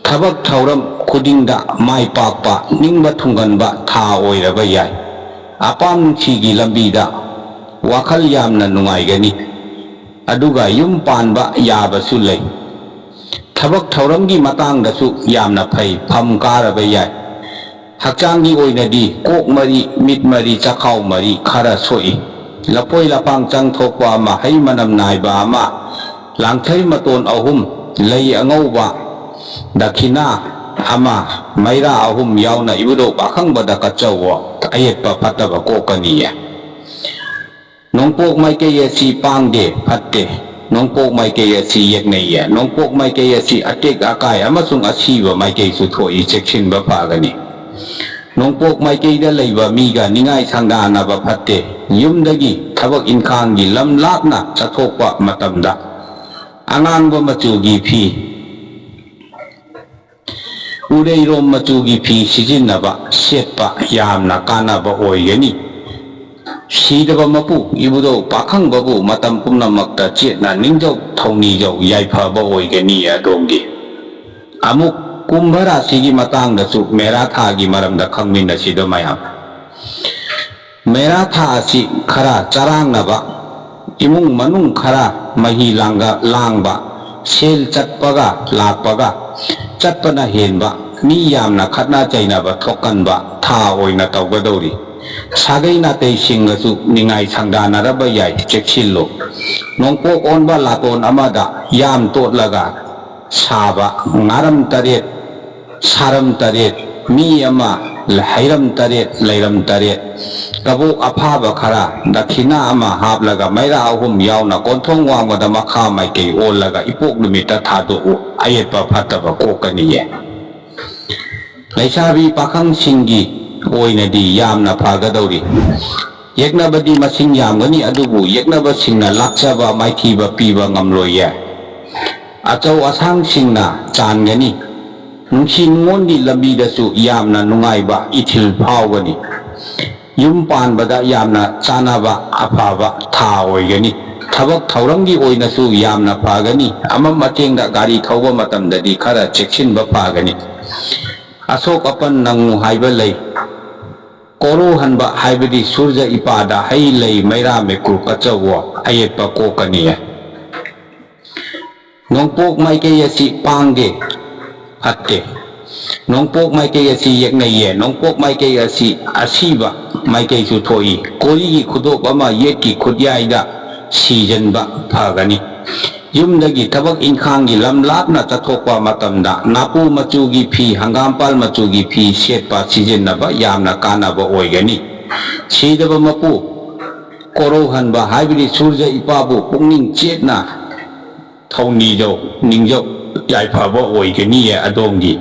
ꯊꯕꯛ ꯊꯧꯔꯝ ꯈꯨꯗꯤꯡꯗ ꯃꯥꯏ ꯄꯥꯛꯄ, ꯅꯤꯡꯕ ꯊꯨꯡꯒꯟꯕ ꯊꯥ ꯑꯣꯏꯔꯕ ꯌꯥꯏ꯫ ꯑꯄꯥꯝ ꯅꯨꯡꯁꯤꯒꯤ ꯂꯝꯕꯤꯗ ꯋꯥꯈꯜ ꯌꯥꯝꯅ ꯅꯨꯡꯉꯥꯏꯒꯅꯤ꯫ ꯑꯗꯨꯒ ꯌꯨꯝ ꯄꯥꯟꯕ ꯌꯥꯕꯁꯨ ꯂꯩ꯫ ꯊꯕꯛ ꯊꯧꯔꯝꯒꯤ ꯃꯇꯥꯡꯗꯁꯨ ꯌꯥꯝꯅ ꯐꯩ, ꯐꯝ ꯀꯥꯔꯕ ꯌꯥꯏ꯫ ꯍꯛꯆꯥꯡꯒꯤ ꯑꯣꯏꯅꯗꯤ ꯀꯣꯛ ꯃꯔꯤ, ꯃꯤꯠ ꯃꯔꯤ, ꯆꯈꯥꯎ ꯃꯔꯤ ꯈꯔ ꯁꯣꯛꯏ꯫ ꯂꯐꯣꯏ ꯂꯐꯥꯡ ꯆꯪ ꯊꯣꯛꯄ ꯑꯃ, ꯍꯩ ꯃꯅꯝ ꯅꯥꯏꯕ ꯑꯃ, ꯂꯥꯡꯊꯩ ꯃꯇꯣꯟ ꯑꯍꯨꯝ, ꯂꯩ ꯑꯉꯧꯕ, ꯗꯈꯤꯅꯥ ꯑꯃ, ꯃꯩꯔꯥ ꯑꯍꯨꯝ ꯌꯥꯎꯅ ꯏꯕꯨꯙꯧ ꯄꯥꯈꯪꯕꯗ ꯀꯠꯆꯧꯋꯣ, ꯑꯌꯦꯠꯄ ꯐꯠꯇꯕ ꯀꯣꯛꯀꯅꯤꯌꯦ꯫ ꯅꯣꯡꯄꯣꯛ ꯃꯥꯏꯀꯩ ꯑꯁꯤ ꯄꯥꯡꯗꯦ, ꯐꯠꯇꯦ꯫ ꯅꯣꯡꯄꯣꯛ ꯃꯥꯏꯀꯩ ꯑꯁꯤ ꯌꯦꯛꯅꯩꯌꯦ꯫ ꯅꯣꯡꯄꯣꯛ ꯃꯥꯏꯀꯩ ꯑꯁꯤ ꯑꯇꯦꯛ ꯑꯀꯥꯏ ꯑꯃꯁꯨꯡ ꯑꯁꯤꯕ ꯃꯥꯏꯀꯩꯁꯨ ꯊꯣꯛꯏ, ꯆꯦꯛꯁꯤꯟꯕ ꯐꯒꯅꯤ꯫ ꯅꯣꯡꯄꯣꯛ ꯃꯥꯏꯀꯩꯗ ꯂꯩꯕ ꯃꯤꯒ ꯅꯤꯡꯉꯥꯏ ꯁꯪꯗꯥꯅꯕ ꯐꯠꯇꯦ꯫ ꯌꯨꯝꯗꯒꯤ ꯊꯕꯛ ꯏꯟꯈꯥꯡꯒꯤ ꯂꯝ ꯂꯥꯞꯅ ꯆꯠꯊꯣꯛꯄ ꯃꯇꯝꯗ ꯑꯉꯥꯡꯕ ꯃꯆꯨꯒꯤ ꯐꯤ, ꯎꯔꯩꯔꯣꯝ ꯃꯆꯨꯒꯤ ꯐꯤ ꯁꯤꯖꯤꯟꯅꯕ, ꯁꯦꯠꯄ ꯌꯥꯝꯅ ꯀꯥꯟꯅꯕ ꯑꯣꯏꯒꯅꯤ꯫ ꯁꯤꯗꯕ ꯃꯄꯨ ꯏꯕꯨꯙꯧ ꯄꯥꯈꯪꯕꯕꯨ ꯃꯇꯝ ꯄꯨꯝꯅꯃꯛꯇ ꯆꯦꯠꯅ ꯅꯤꯡꯖꯧ ꯊꯧꯅꯤꯖꯧ, ꯌꯥꯏꯐꯕ ꯑꯣꯏꯒꯅꯤ ꯑꯗꯣꯝꯒꯤ꯫ ꯑꯃꯨꯛ ꯀꯨꯝꯚ ꯔꯥꯁꯤꯒꯤ ꯃꯇꯥꯡꯗꯁꯨ, ꯃꯦꯔꯥ ꯊꯥꯒꯤ ꯃꯔꯝꯗ ꯈꯪꯃꯤꯟꯅꯁꯤꯗ ꯃꯌꯥꯝ꯫ ꯃꯦꯔꯥ ꯊꯥ ꯑꯁꯤ ꯈꯔ ꯆꯔꯥꯡꯅꯕ, ꯏꯃꯨꯡ ꯃꯅꯨꯡ ꯈꯔ ꯃꯍꯤ ꯂꯥꯡꯒ-, ꯂꯥꯡꯕ, ꯁꯦꯜ ꯆꯠꯄꯒ ꯂꯥꯛꯄꯒ ꯆꯠꯄꯅ ꯍꯦꯟꯕ, ꯃꯤ ꯌꯥꯝꯅ ꯈꯠꯅ ꯆꯩꯅꯕ ꯊꯣꯛꯀꯟꯕ ꯊꯥ ꯑꯣꯏꯅ ꯇꯧꯒꯗꯧꯔꯤ꯫ ꯁꯥꯒꯩ ꯅꯥꯇꯩꯁꯤꯡꯒꯁꯨ ꯅꯤꯡꯉꯥꯏ ꯁꯪꯗꯥꯅꯔꯕ ꯌꯥꯏ, ꯆꯦꯛꯁꯤꯜꯂꯨ꯫ ꯅꯣꯡꯄꯣꯛ ꯑꯣꯟꯕ ꯂꯥꯇꯣꯟ ꯑꯃꯗ ꯌꯥꯝ ꯇꯣꯠꯂꯒ ꯁꯥꯕ ꯉꯥꯔꯝ ꯇꯔꯦꯠ, ꯁꯥꯔꯝ ꯇꯔꯦꯠ, ꯃꯤ ꯑꯃ, ꯍꯩꯔꯝ ꯇꯔꯦꯠ, ꯂꯩꯔꯝ ꯇꯔꯦꯠ, ꯀꯕꯣꯛ ꯑꯐꯥꯕ ꯈꯔ, ꯗꯈꯤꯅꯥ ꯑꯃ ꯍꯥꯞꯂꯒ ꯃꯩꯔꯥ ꯑꯍꯨꯝ ꯌꯥꯎꯅ ꯀꯣꯟꯊꯣꯡ ꯋꯥꯡꯃꯗ ꯃꯈꯥ ꯃꯥꯏꯀꯩ ꯑꯣꯜꯂꯒ ꯏꯄꯣꯛ ꯅꯨꯃꯤꯠꯇ ꯊꯥꯗꯣꯛꯎ, ꯑꯌꯦꯠꯄ ꯐꯠꯇꯕ ꯀꯣꯛꯀꯅꯤꯌꯦ꯫ ꯂꯩꯁꯥꯕꯤ ꯄꯥꯈꯪꯁꯤꯡꯒꯤ ꯑꯣꯏꯅꯗꯤ ꯌꯥꯝꯅ ꯐꯒꯗꯧꯔꯤ꯫ ꯌꯦꯛꯅꯕꯗꯤ ꯃꯁꯤꯡ ꯌꯥꯝꯒꯅꯤ, ꯑꯗꯨꯕꯨ ꯌꯦꯛꯅꯕꯁꯤꯡꯅ ꯂꯥꯛꯆꯕ ꯃꯥꯏꯊꯤꯕ ꯄꯤꯕ ꯉꯝꯂꯣꯏꯌꯦ꯫ ꯑꯆꯧ ꯑꯁꯥꯡꯁꯤꯡꯅ ꯆꯥꯟꯒꯅꯤ꯫ ꯅꯨꯡꯁꯤ ꯅꯨꯡꯉꯣꯟꯒꯤ ꯂꯝꯕꯤꯗꯁꯨ ꯌꯥꯝꯅ ꯅꯨꯡꯉꯥꯏꯕ ꯏꯊꯤꯜ ꯐꯥꯎꯒꯅꯤ꯫ ꯌꯨꯝ ꯄꯥꯟꯕꯗ ꯌꯥꯝꯅ ꯆꯥꯅꯕ ꯑꯐꯕ ꯊꯥ ꯑꯣꯏꯒꯅꯤ꯫ ꯊꯕꯛ ꯊꯧꯔꯝꯒꯤ ꯑꯣꯏꯅꯁꯨ ꯌꯥꯝꯅ ꯐꯒꯅꯤ꯫ ꯑꯃꯝ ꯑꯊꯦꯡꯗ ꯒꯥꯔꯤ ꯊꯧꯕ ꯃꯇꯝꯗꯗꯤ ꯈꯔ ꯆꯦꯛꯁꯤꯟꯕ ꯐꯒꯅꯤ꯫ ꯑꯁꯣꯛ ꯑꯄꯟ ꯅꯪꯉꯨ ꯍꯥꯏꯕ ꯂꯩ꯫ ꯀꯣꯔꯧꯍꯟꯕ ꯍꯥꯏꯕꯗꯤ ꯁꯨꯔꯖ ꯏꯄꯥꯗ ꯍꯩ ꯂꯩ ꯃꯩꯔꯥ ꯃꯩꯀꯨꯞ ꯑꯆꯧꯕ ꯑꯌꯦꯠꯄ ꯀꯣꯛꯀꯅꯤ꯫ ꯅꯣꯡꯄꯣꯛ ꯃꯥꯏꯀꯩ ꯑꯁꯤ ꯄꯥꯡꯗꯦ, ꯐꯠꯇꯦ꯫ ꯅꯣꯡꯄꯣꯛ ꯃꯥꯏꯀꯩ ꯑꯁꯤ ꯌꯦꯛꯅꯩꯌꯦ꯫ ꯅꯣꯡꯄꯣꯛ ꯃꯥꯏꯀꯩ ꯑꯁꯤ ꯑꯁꯤꯕ ꯃꯥꯏꯀꯩꯁꯨ ꯊꯣꯛꯏ꯫ ꯀꯣꯔꯤꯒꯤ ꯈꯨꯗꯣꯞ ꯑꯃ ꯌꯦꯠꯀꯤ ꯈꯨꯠꯌꯥꯏꯗ ꯁꯤꯖꯟꯕ ꯐꯒꯅꯤ꯫ ꯌꯨꯝꯗꯒꯤ ꯊꯕꯛ ꯏꯪꯈꯥꯡꯒꯤ ꯂꯝ ꯂꯥꯞꯅ ꯆꯠꯊꯣꯛꯄ ꯃꯇꯝꯗ ꯅꯥꯄꯨ ꯃꯆꯨꯒꯤ ꯐꯤ, ꯍꯪꯒꯥꯝꯄꯥꯜ ꯃꯆꯨꯒꯤ ꯐꯤ ꯁꯦꯠꯄ ꯁꯤꯖꯤꯟꯅꯕ ꯌꯥꯝꯅ ꯀꯥꯟꯅꯕ ꯑꯣꯏꯒꯅꯤ꯫ ꯁꯤꯗꯕ ꯃꯄꯨ ꯀꯣꯔꯧꯍꯟꯕ ꯍꯥꯏꯕꯗꯤ ꯁꯨꯔꯖ ꯏꯄꯥꯕꯨ ꯄꯨꯛꯅꯤꯡ ꯆꯦꯠꯅ ꯊꯧꯅꯤꯖꯧ, ꯅꯤꯡꯖꯧ, ꯌꯥꯏꯐꯕ ꯑꯣꯏꯒꯅꯤꯌꯦ ꯑꯗꯣꯝꯒꯤ꯫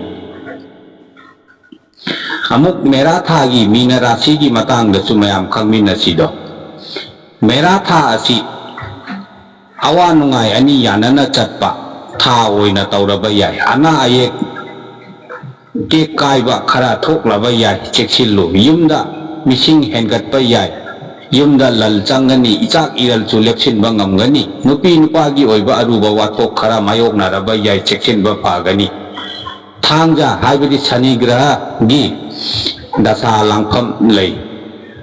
ꯑꯃꯨꯛ ꯃꯦꯔꯥ ꯊꯥꯒꯤ ꯃꯤꯅ ꯔꯥꯁꯤꯒꯤ ꯃꯇꯥꯡꯗꯁꯨ ꯃꯌꯥꯝ ꯈꯪꯃꯤꯟꯅꯁꯤꯗꯣ꯫ ꯃꯦꯔꯥ ꯊꯥ ꯑꯁꯤ ꯑꯋꯥ ꯅꯨꯡꯉꯥꯏ ꯑꯅꯤ ꯌꯥꯅꯅ ꯆꯠꯄ ꯊꯥ ꯑꯣꯏꯅ ꯇꯧꯔꯕ ꯌꯥꯏ꯫ ꯑꯅꯥ ꯑꯌꯦꯛ, ꯇꯦꯛ ꯀꯥꯏꯕ ꯈꯔ ꯊꯣꯛꯂꯕ ꯌꯥꯏ, ꯆꯦꯛꯁꯤꯜꯂꯨ꯫ ꯌꯨꯝꯗ ꯃꯤꯁꯤꯡ ꯍꯦꯟꯒꯠꯄ ꯌꯥꯏ꯫ ꯌꯨꯝꯗ ꯂꯜ ꯆꯪꯒꯅꯤ, ꯏꯆꯥꯛ ꯏꯔꯜꯁꯨ ꯂꯦꯞꯁꯤꯟꯕ ꯉꯝꯒꯅꯤ꯫ ꯅꯨꯄꯤ ꯅꯨꯄꯥꯒꯤ ꯑꯣꯏꯕ ꯑꯔꯨꯕ ꯋꯥꯊꯣꯛ ꯈꯔ ꯃꯥꯌꯣꯛꯅꯔꯕ ꯌꯥꯏ, ꯆꯦꯛꯁꯤꯟꯕ ꯐꯒꯅꯤ꯫ ꯊꯥꯡꯖ ꯍꯥꯏꯕꯗꯤ ꯁꯅꯤ ꯒ꯭ꯔꯍꯒꯤ ꯗꯁꯥ ꯂꯥꯡꯐꯝ ꯂꯩ꯫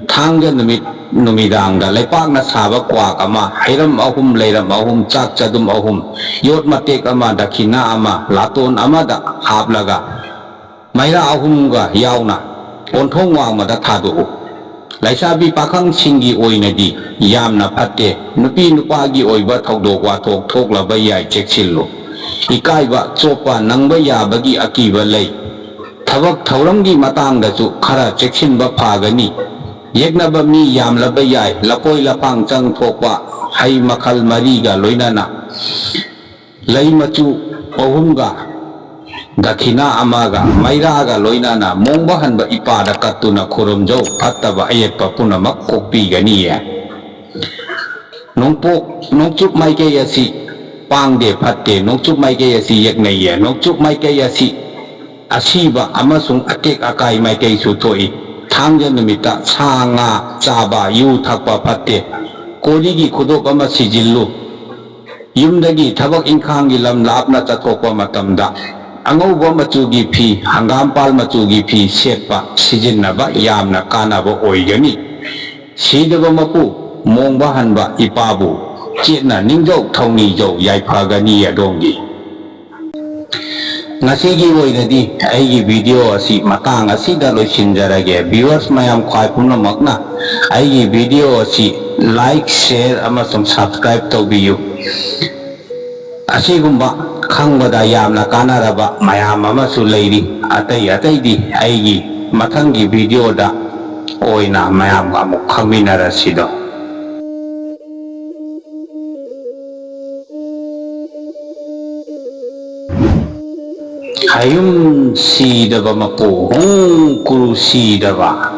ꯊꯥꯡꯖ ꯅꯨꯃꯤꯠ ꯅꯨꯃꯤꯗꯥꯡꯗ ꯂꯩꯄꯥꯛꯅ ꯁꯥꯕ ꯀ꯭ꯋꯥꯛ ꯑꯃ, ꯍꯩꯔꯝ ꯑꯍꯨꯝ, ꯂꯩꯔꯝ ꯑꯍꯨꯝ, ꯆꯥꯛ ꯆꯗꯨꯝ ꯑꯍꯨꯝ, ꯌꯣꯠ ꯃꯇꯦꯛ ꯑꯃ, ꯗꯈꯤꯅꯥ ꯑꯃ, ꯂꯥꯇꯣꯟ ꯑꯃꯗ ꯍꯥꯞꯂꯒ ꯃꯩꯔꯥ ꯑꯍꯨꯝꯒ ꯌꯥꯎꯅ ꯀꯣꯟꯊꯣꯡ ꯋꯥꯡꯃꯗ ꯊꯥꯗꯣꯛꯎ꯫ ꯂꯩꯁꯥꯕꯤ ꯄꯥꯈꯪꯁꯤꯡꯒꯤ ꯑꯣꯏꯅꯗꯤ ꯌꯥꯝꯅ ꯐꯠꯇꯦ꯫ ꯅꯨꯄꯤ ꯅꯨꯄꯥꯒꯤ ꯑꯣꯏꯕ ꯊꯧꯗꯣꯛ ꯋꯥꯊꯣꯛ ꯊꯣꯛꯂꯕ ꯌꯥꯏ, ꯆꯦꯛꯁꯤꯜꯂꯨ꯫ ꯏꯀꯥꯏꯕ, ꯆꯣꯞꯄ, ꯅꯪꯕ ꯌꯥꯕꯒꯤ ꯑꯀꯤꯕ ꯂꯩ꯫ ꯊꯕꯛ ꯊꯧꯔꯝꯒꯤ ꯃꯇꯥꯡꯗꯁꯨ ꯈꯔ ꯆꯦꯛꯁꯤꯟꯕ ꯐꯒꯅꯤ꯫ ꯌꯦꯛꯅꯕ ꯃꯤ ꯌꯥꯝꯂꯕ ꯌꯥꯏ, ꯂꯐꯣꯏ ꯂꯐꯥꯡ ꯆꯪ ꯊꯣꯛꯄ, ꯍꯩ ꯃꯈꯜ ꯃꯔꯤꯒ ꯂꯣꯏꯅꯅ ꯂꯩ ꯃꯆꯨ ꯑꯍꯨꯝꯒ, ꯗꯈꯤꯅꯥ ꯑꯃꯒ, ꯃꯩꯔꯥꯒ ꯂꯣꯏꯅꯅ ꯃꯣꯡꯕ ꯍꯟꯕ ꯏꯄꯥꯗ ꯀꯠꯇꯨꯅ ꯈꯨꯔꯨꯝꯖꯧ꯫ ꯐꯠꯇꯕ ꯑꯌꯦꯠꯄ ꯄꯨꯝꯅꯃꯛ ꯀꯣꯛꯄꯤꯒꯅꯤꯌꯦ꯫ ꯅꯣꯡꯄꯣꯛ, ꯅꯣꯡꯆꯨꯞ ꯃꯥꯏꯀꯩ ꯑꯁꯤ ꯄꯥꯡꯗꯦ, ꯐꯠꯇꯦ꯫ ꯅꯣꯡꯆꯨꯞ ꯃꯥꯏꯀꯩ ꯑꯁꯤ ꯌꯦꯛꯅꯩꯌꯦ꯫ ꯅꯣꯡꯆꯨꯞ ꯃꯥꯏꯀꯩ ꯑꯁꯤ ꯑꯁꯤꯕ ꯑꯃꯁꯨꯡ ꯑꯇꯦꯛ ꯑꯀꯥꯏ ꯃꯥꯏꯀꯩꯁꯨ ꯊꯣꯛꯏ꯫ ꯊꯥꯡꯖ ꯅꯨꯃꯤꯠꯇ ꯁꯥ ꯉꯥ ꯆꯥꯕ, ꯌꯨ ꯊꯛꯄ ꯐꯠꯇꯦ꯫ ꯀꯣꯔꯤꯒꯤ ꯈꯨꯗꯣꯞ ꯑꯃ ꯁꯤꯖꯤꯜꯂꯨ꯫ ꯌꯨꯝꯗꯒꯤ ꯊꯕꯛ ꯏꯪꯈꯥꯡꯒꯤ ꯂꯝ ꯂꯥꯞꯅ ꯆꯠꯊꯣꯛꯄ ꯃꯇꯝꯗ ꯑꯉꯧꯕ ꯃꯆꯨꯒꯤ ꯐꯤ, ꯍꯪꯒꯥꯝꯄꯥꯜ ꯃꯆꯨꯒꯤ ꯐꯤ ꯁꯦꯠꯄ, ꯁꯤꯖꯤꯟꯅꯕ ꯌꯥꯝꯅ ꯀꯥꯟꯅꯕ ꯑꯣꯏꯒꯅꯤ꯫ ꯁꯤꯗꯕ ꯃꯄꯨ, ꯃꯣꯡꯕ ꯍꯟꯕ ꯏꯄꯥꯕꯨ ꯆꯦꯠꯅ ꯅꯤꯡꯖꯧ, ꯊꯧꯅꯤꯖꯧ, ꯌꯥꯏꯐꯒꯅꯤ ꯑꯗꯣꯝꯒꯤ꯫ ꯉꯁꯤꯒꯤ ꯑꯣꯏꯅꯗꯤ ꯑꯩꯒꯤ video ꯑꯁꯤ ꯃꯇꯥꯡ ꯑꯁꯤꯗ ꯂꯣꯏꯁꯤꯟꯖꯔꯒꯦ꯫ Viewers ꯃꯌꯥꯝ ꯈ꯭ꯋꯥꯏ ꯄꯨꯝꯅꯃꯛꯅ ꯑꯩꯒꯤ video ꯑꯁꯤ like, share ꯑꯃꯁꯨꯡ subscribe ꯇꯧꯕꯤꯌꯨ꯫ ꯑꯁꯤꯒꯨꯝꯕ ꯈꯪꯕꯗ ꯌꯥꯝꯅ ꯀꯥꯟꯅꯔꯕ ꯃꯌꯥꯝ ꯑꯃꯁꯨ ꯂꯩꯔꯤ꯫ ꯑꯇꯩ ꯑꯇꯩꯗꯤ ꯑꯩꯒꯤ ꯃꯊꯪꯒꯤ video ꯗ ꯑꯣꯏꯅ ꯃꯌꯥꯝꯒ ꯑꯃꯨꯛ ꯈꯪꯃꯤꯟꯅꯔꯁꯤꯗꯣ꯫ ꯍꯌꯨꯝ ꯁꯤꯗꯕ ꯃꯄꯨ, ꯍꯣꯡ ꯀꯨꯔꯨ ꯁꯤꯗꯕ꯫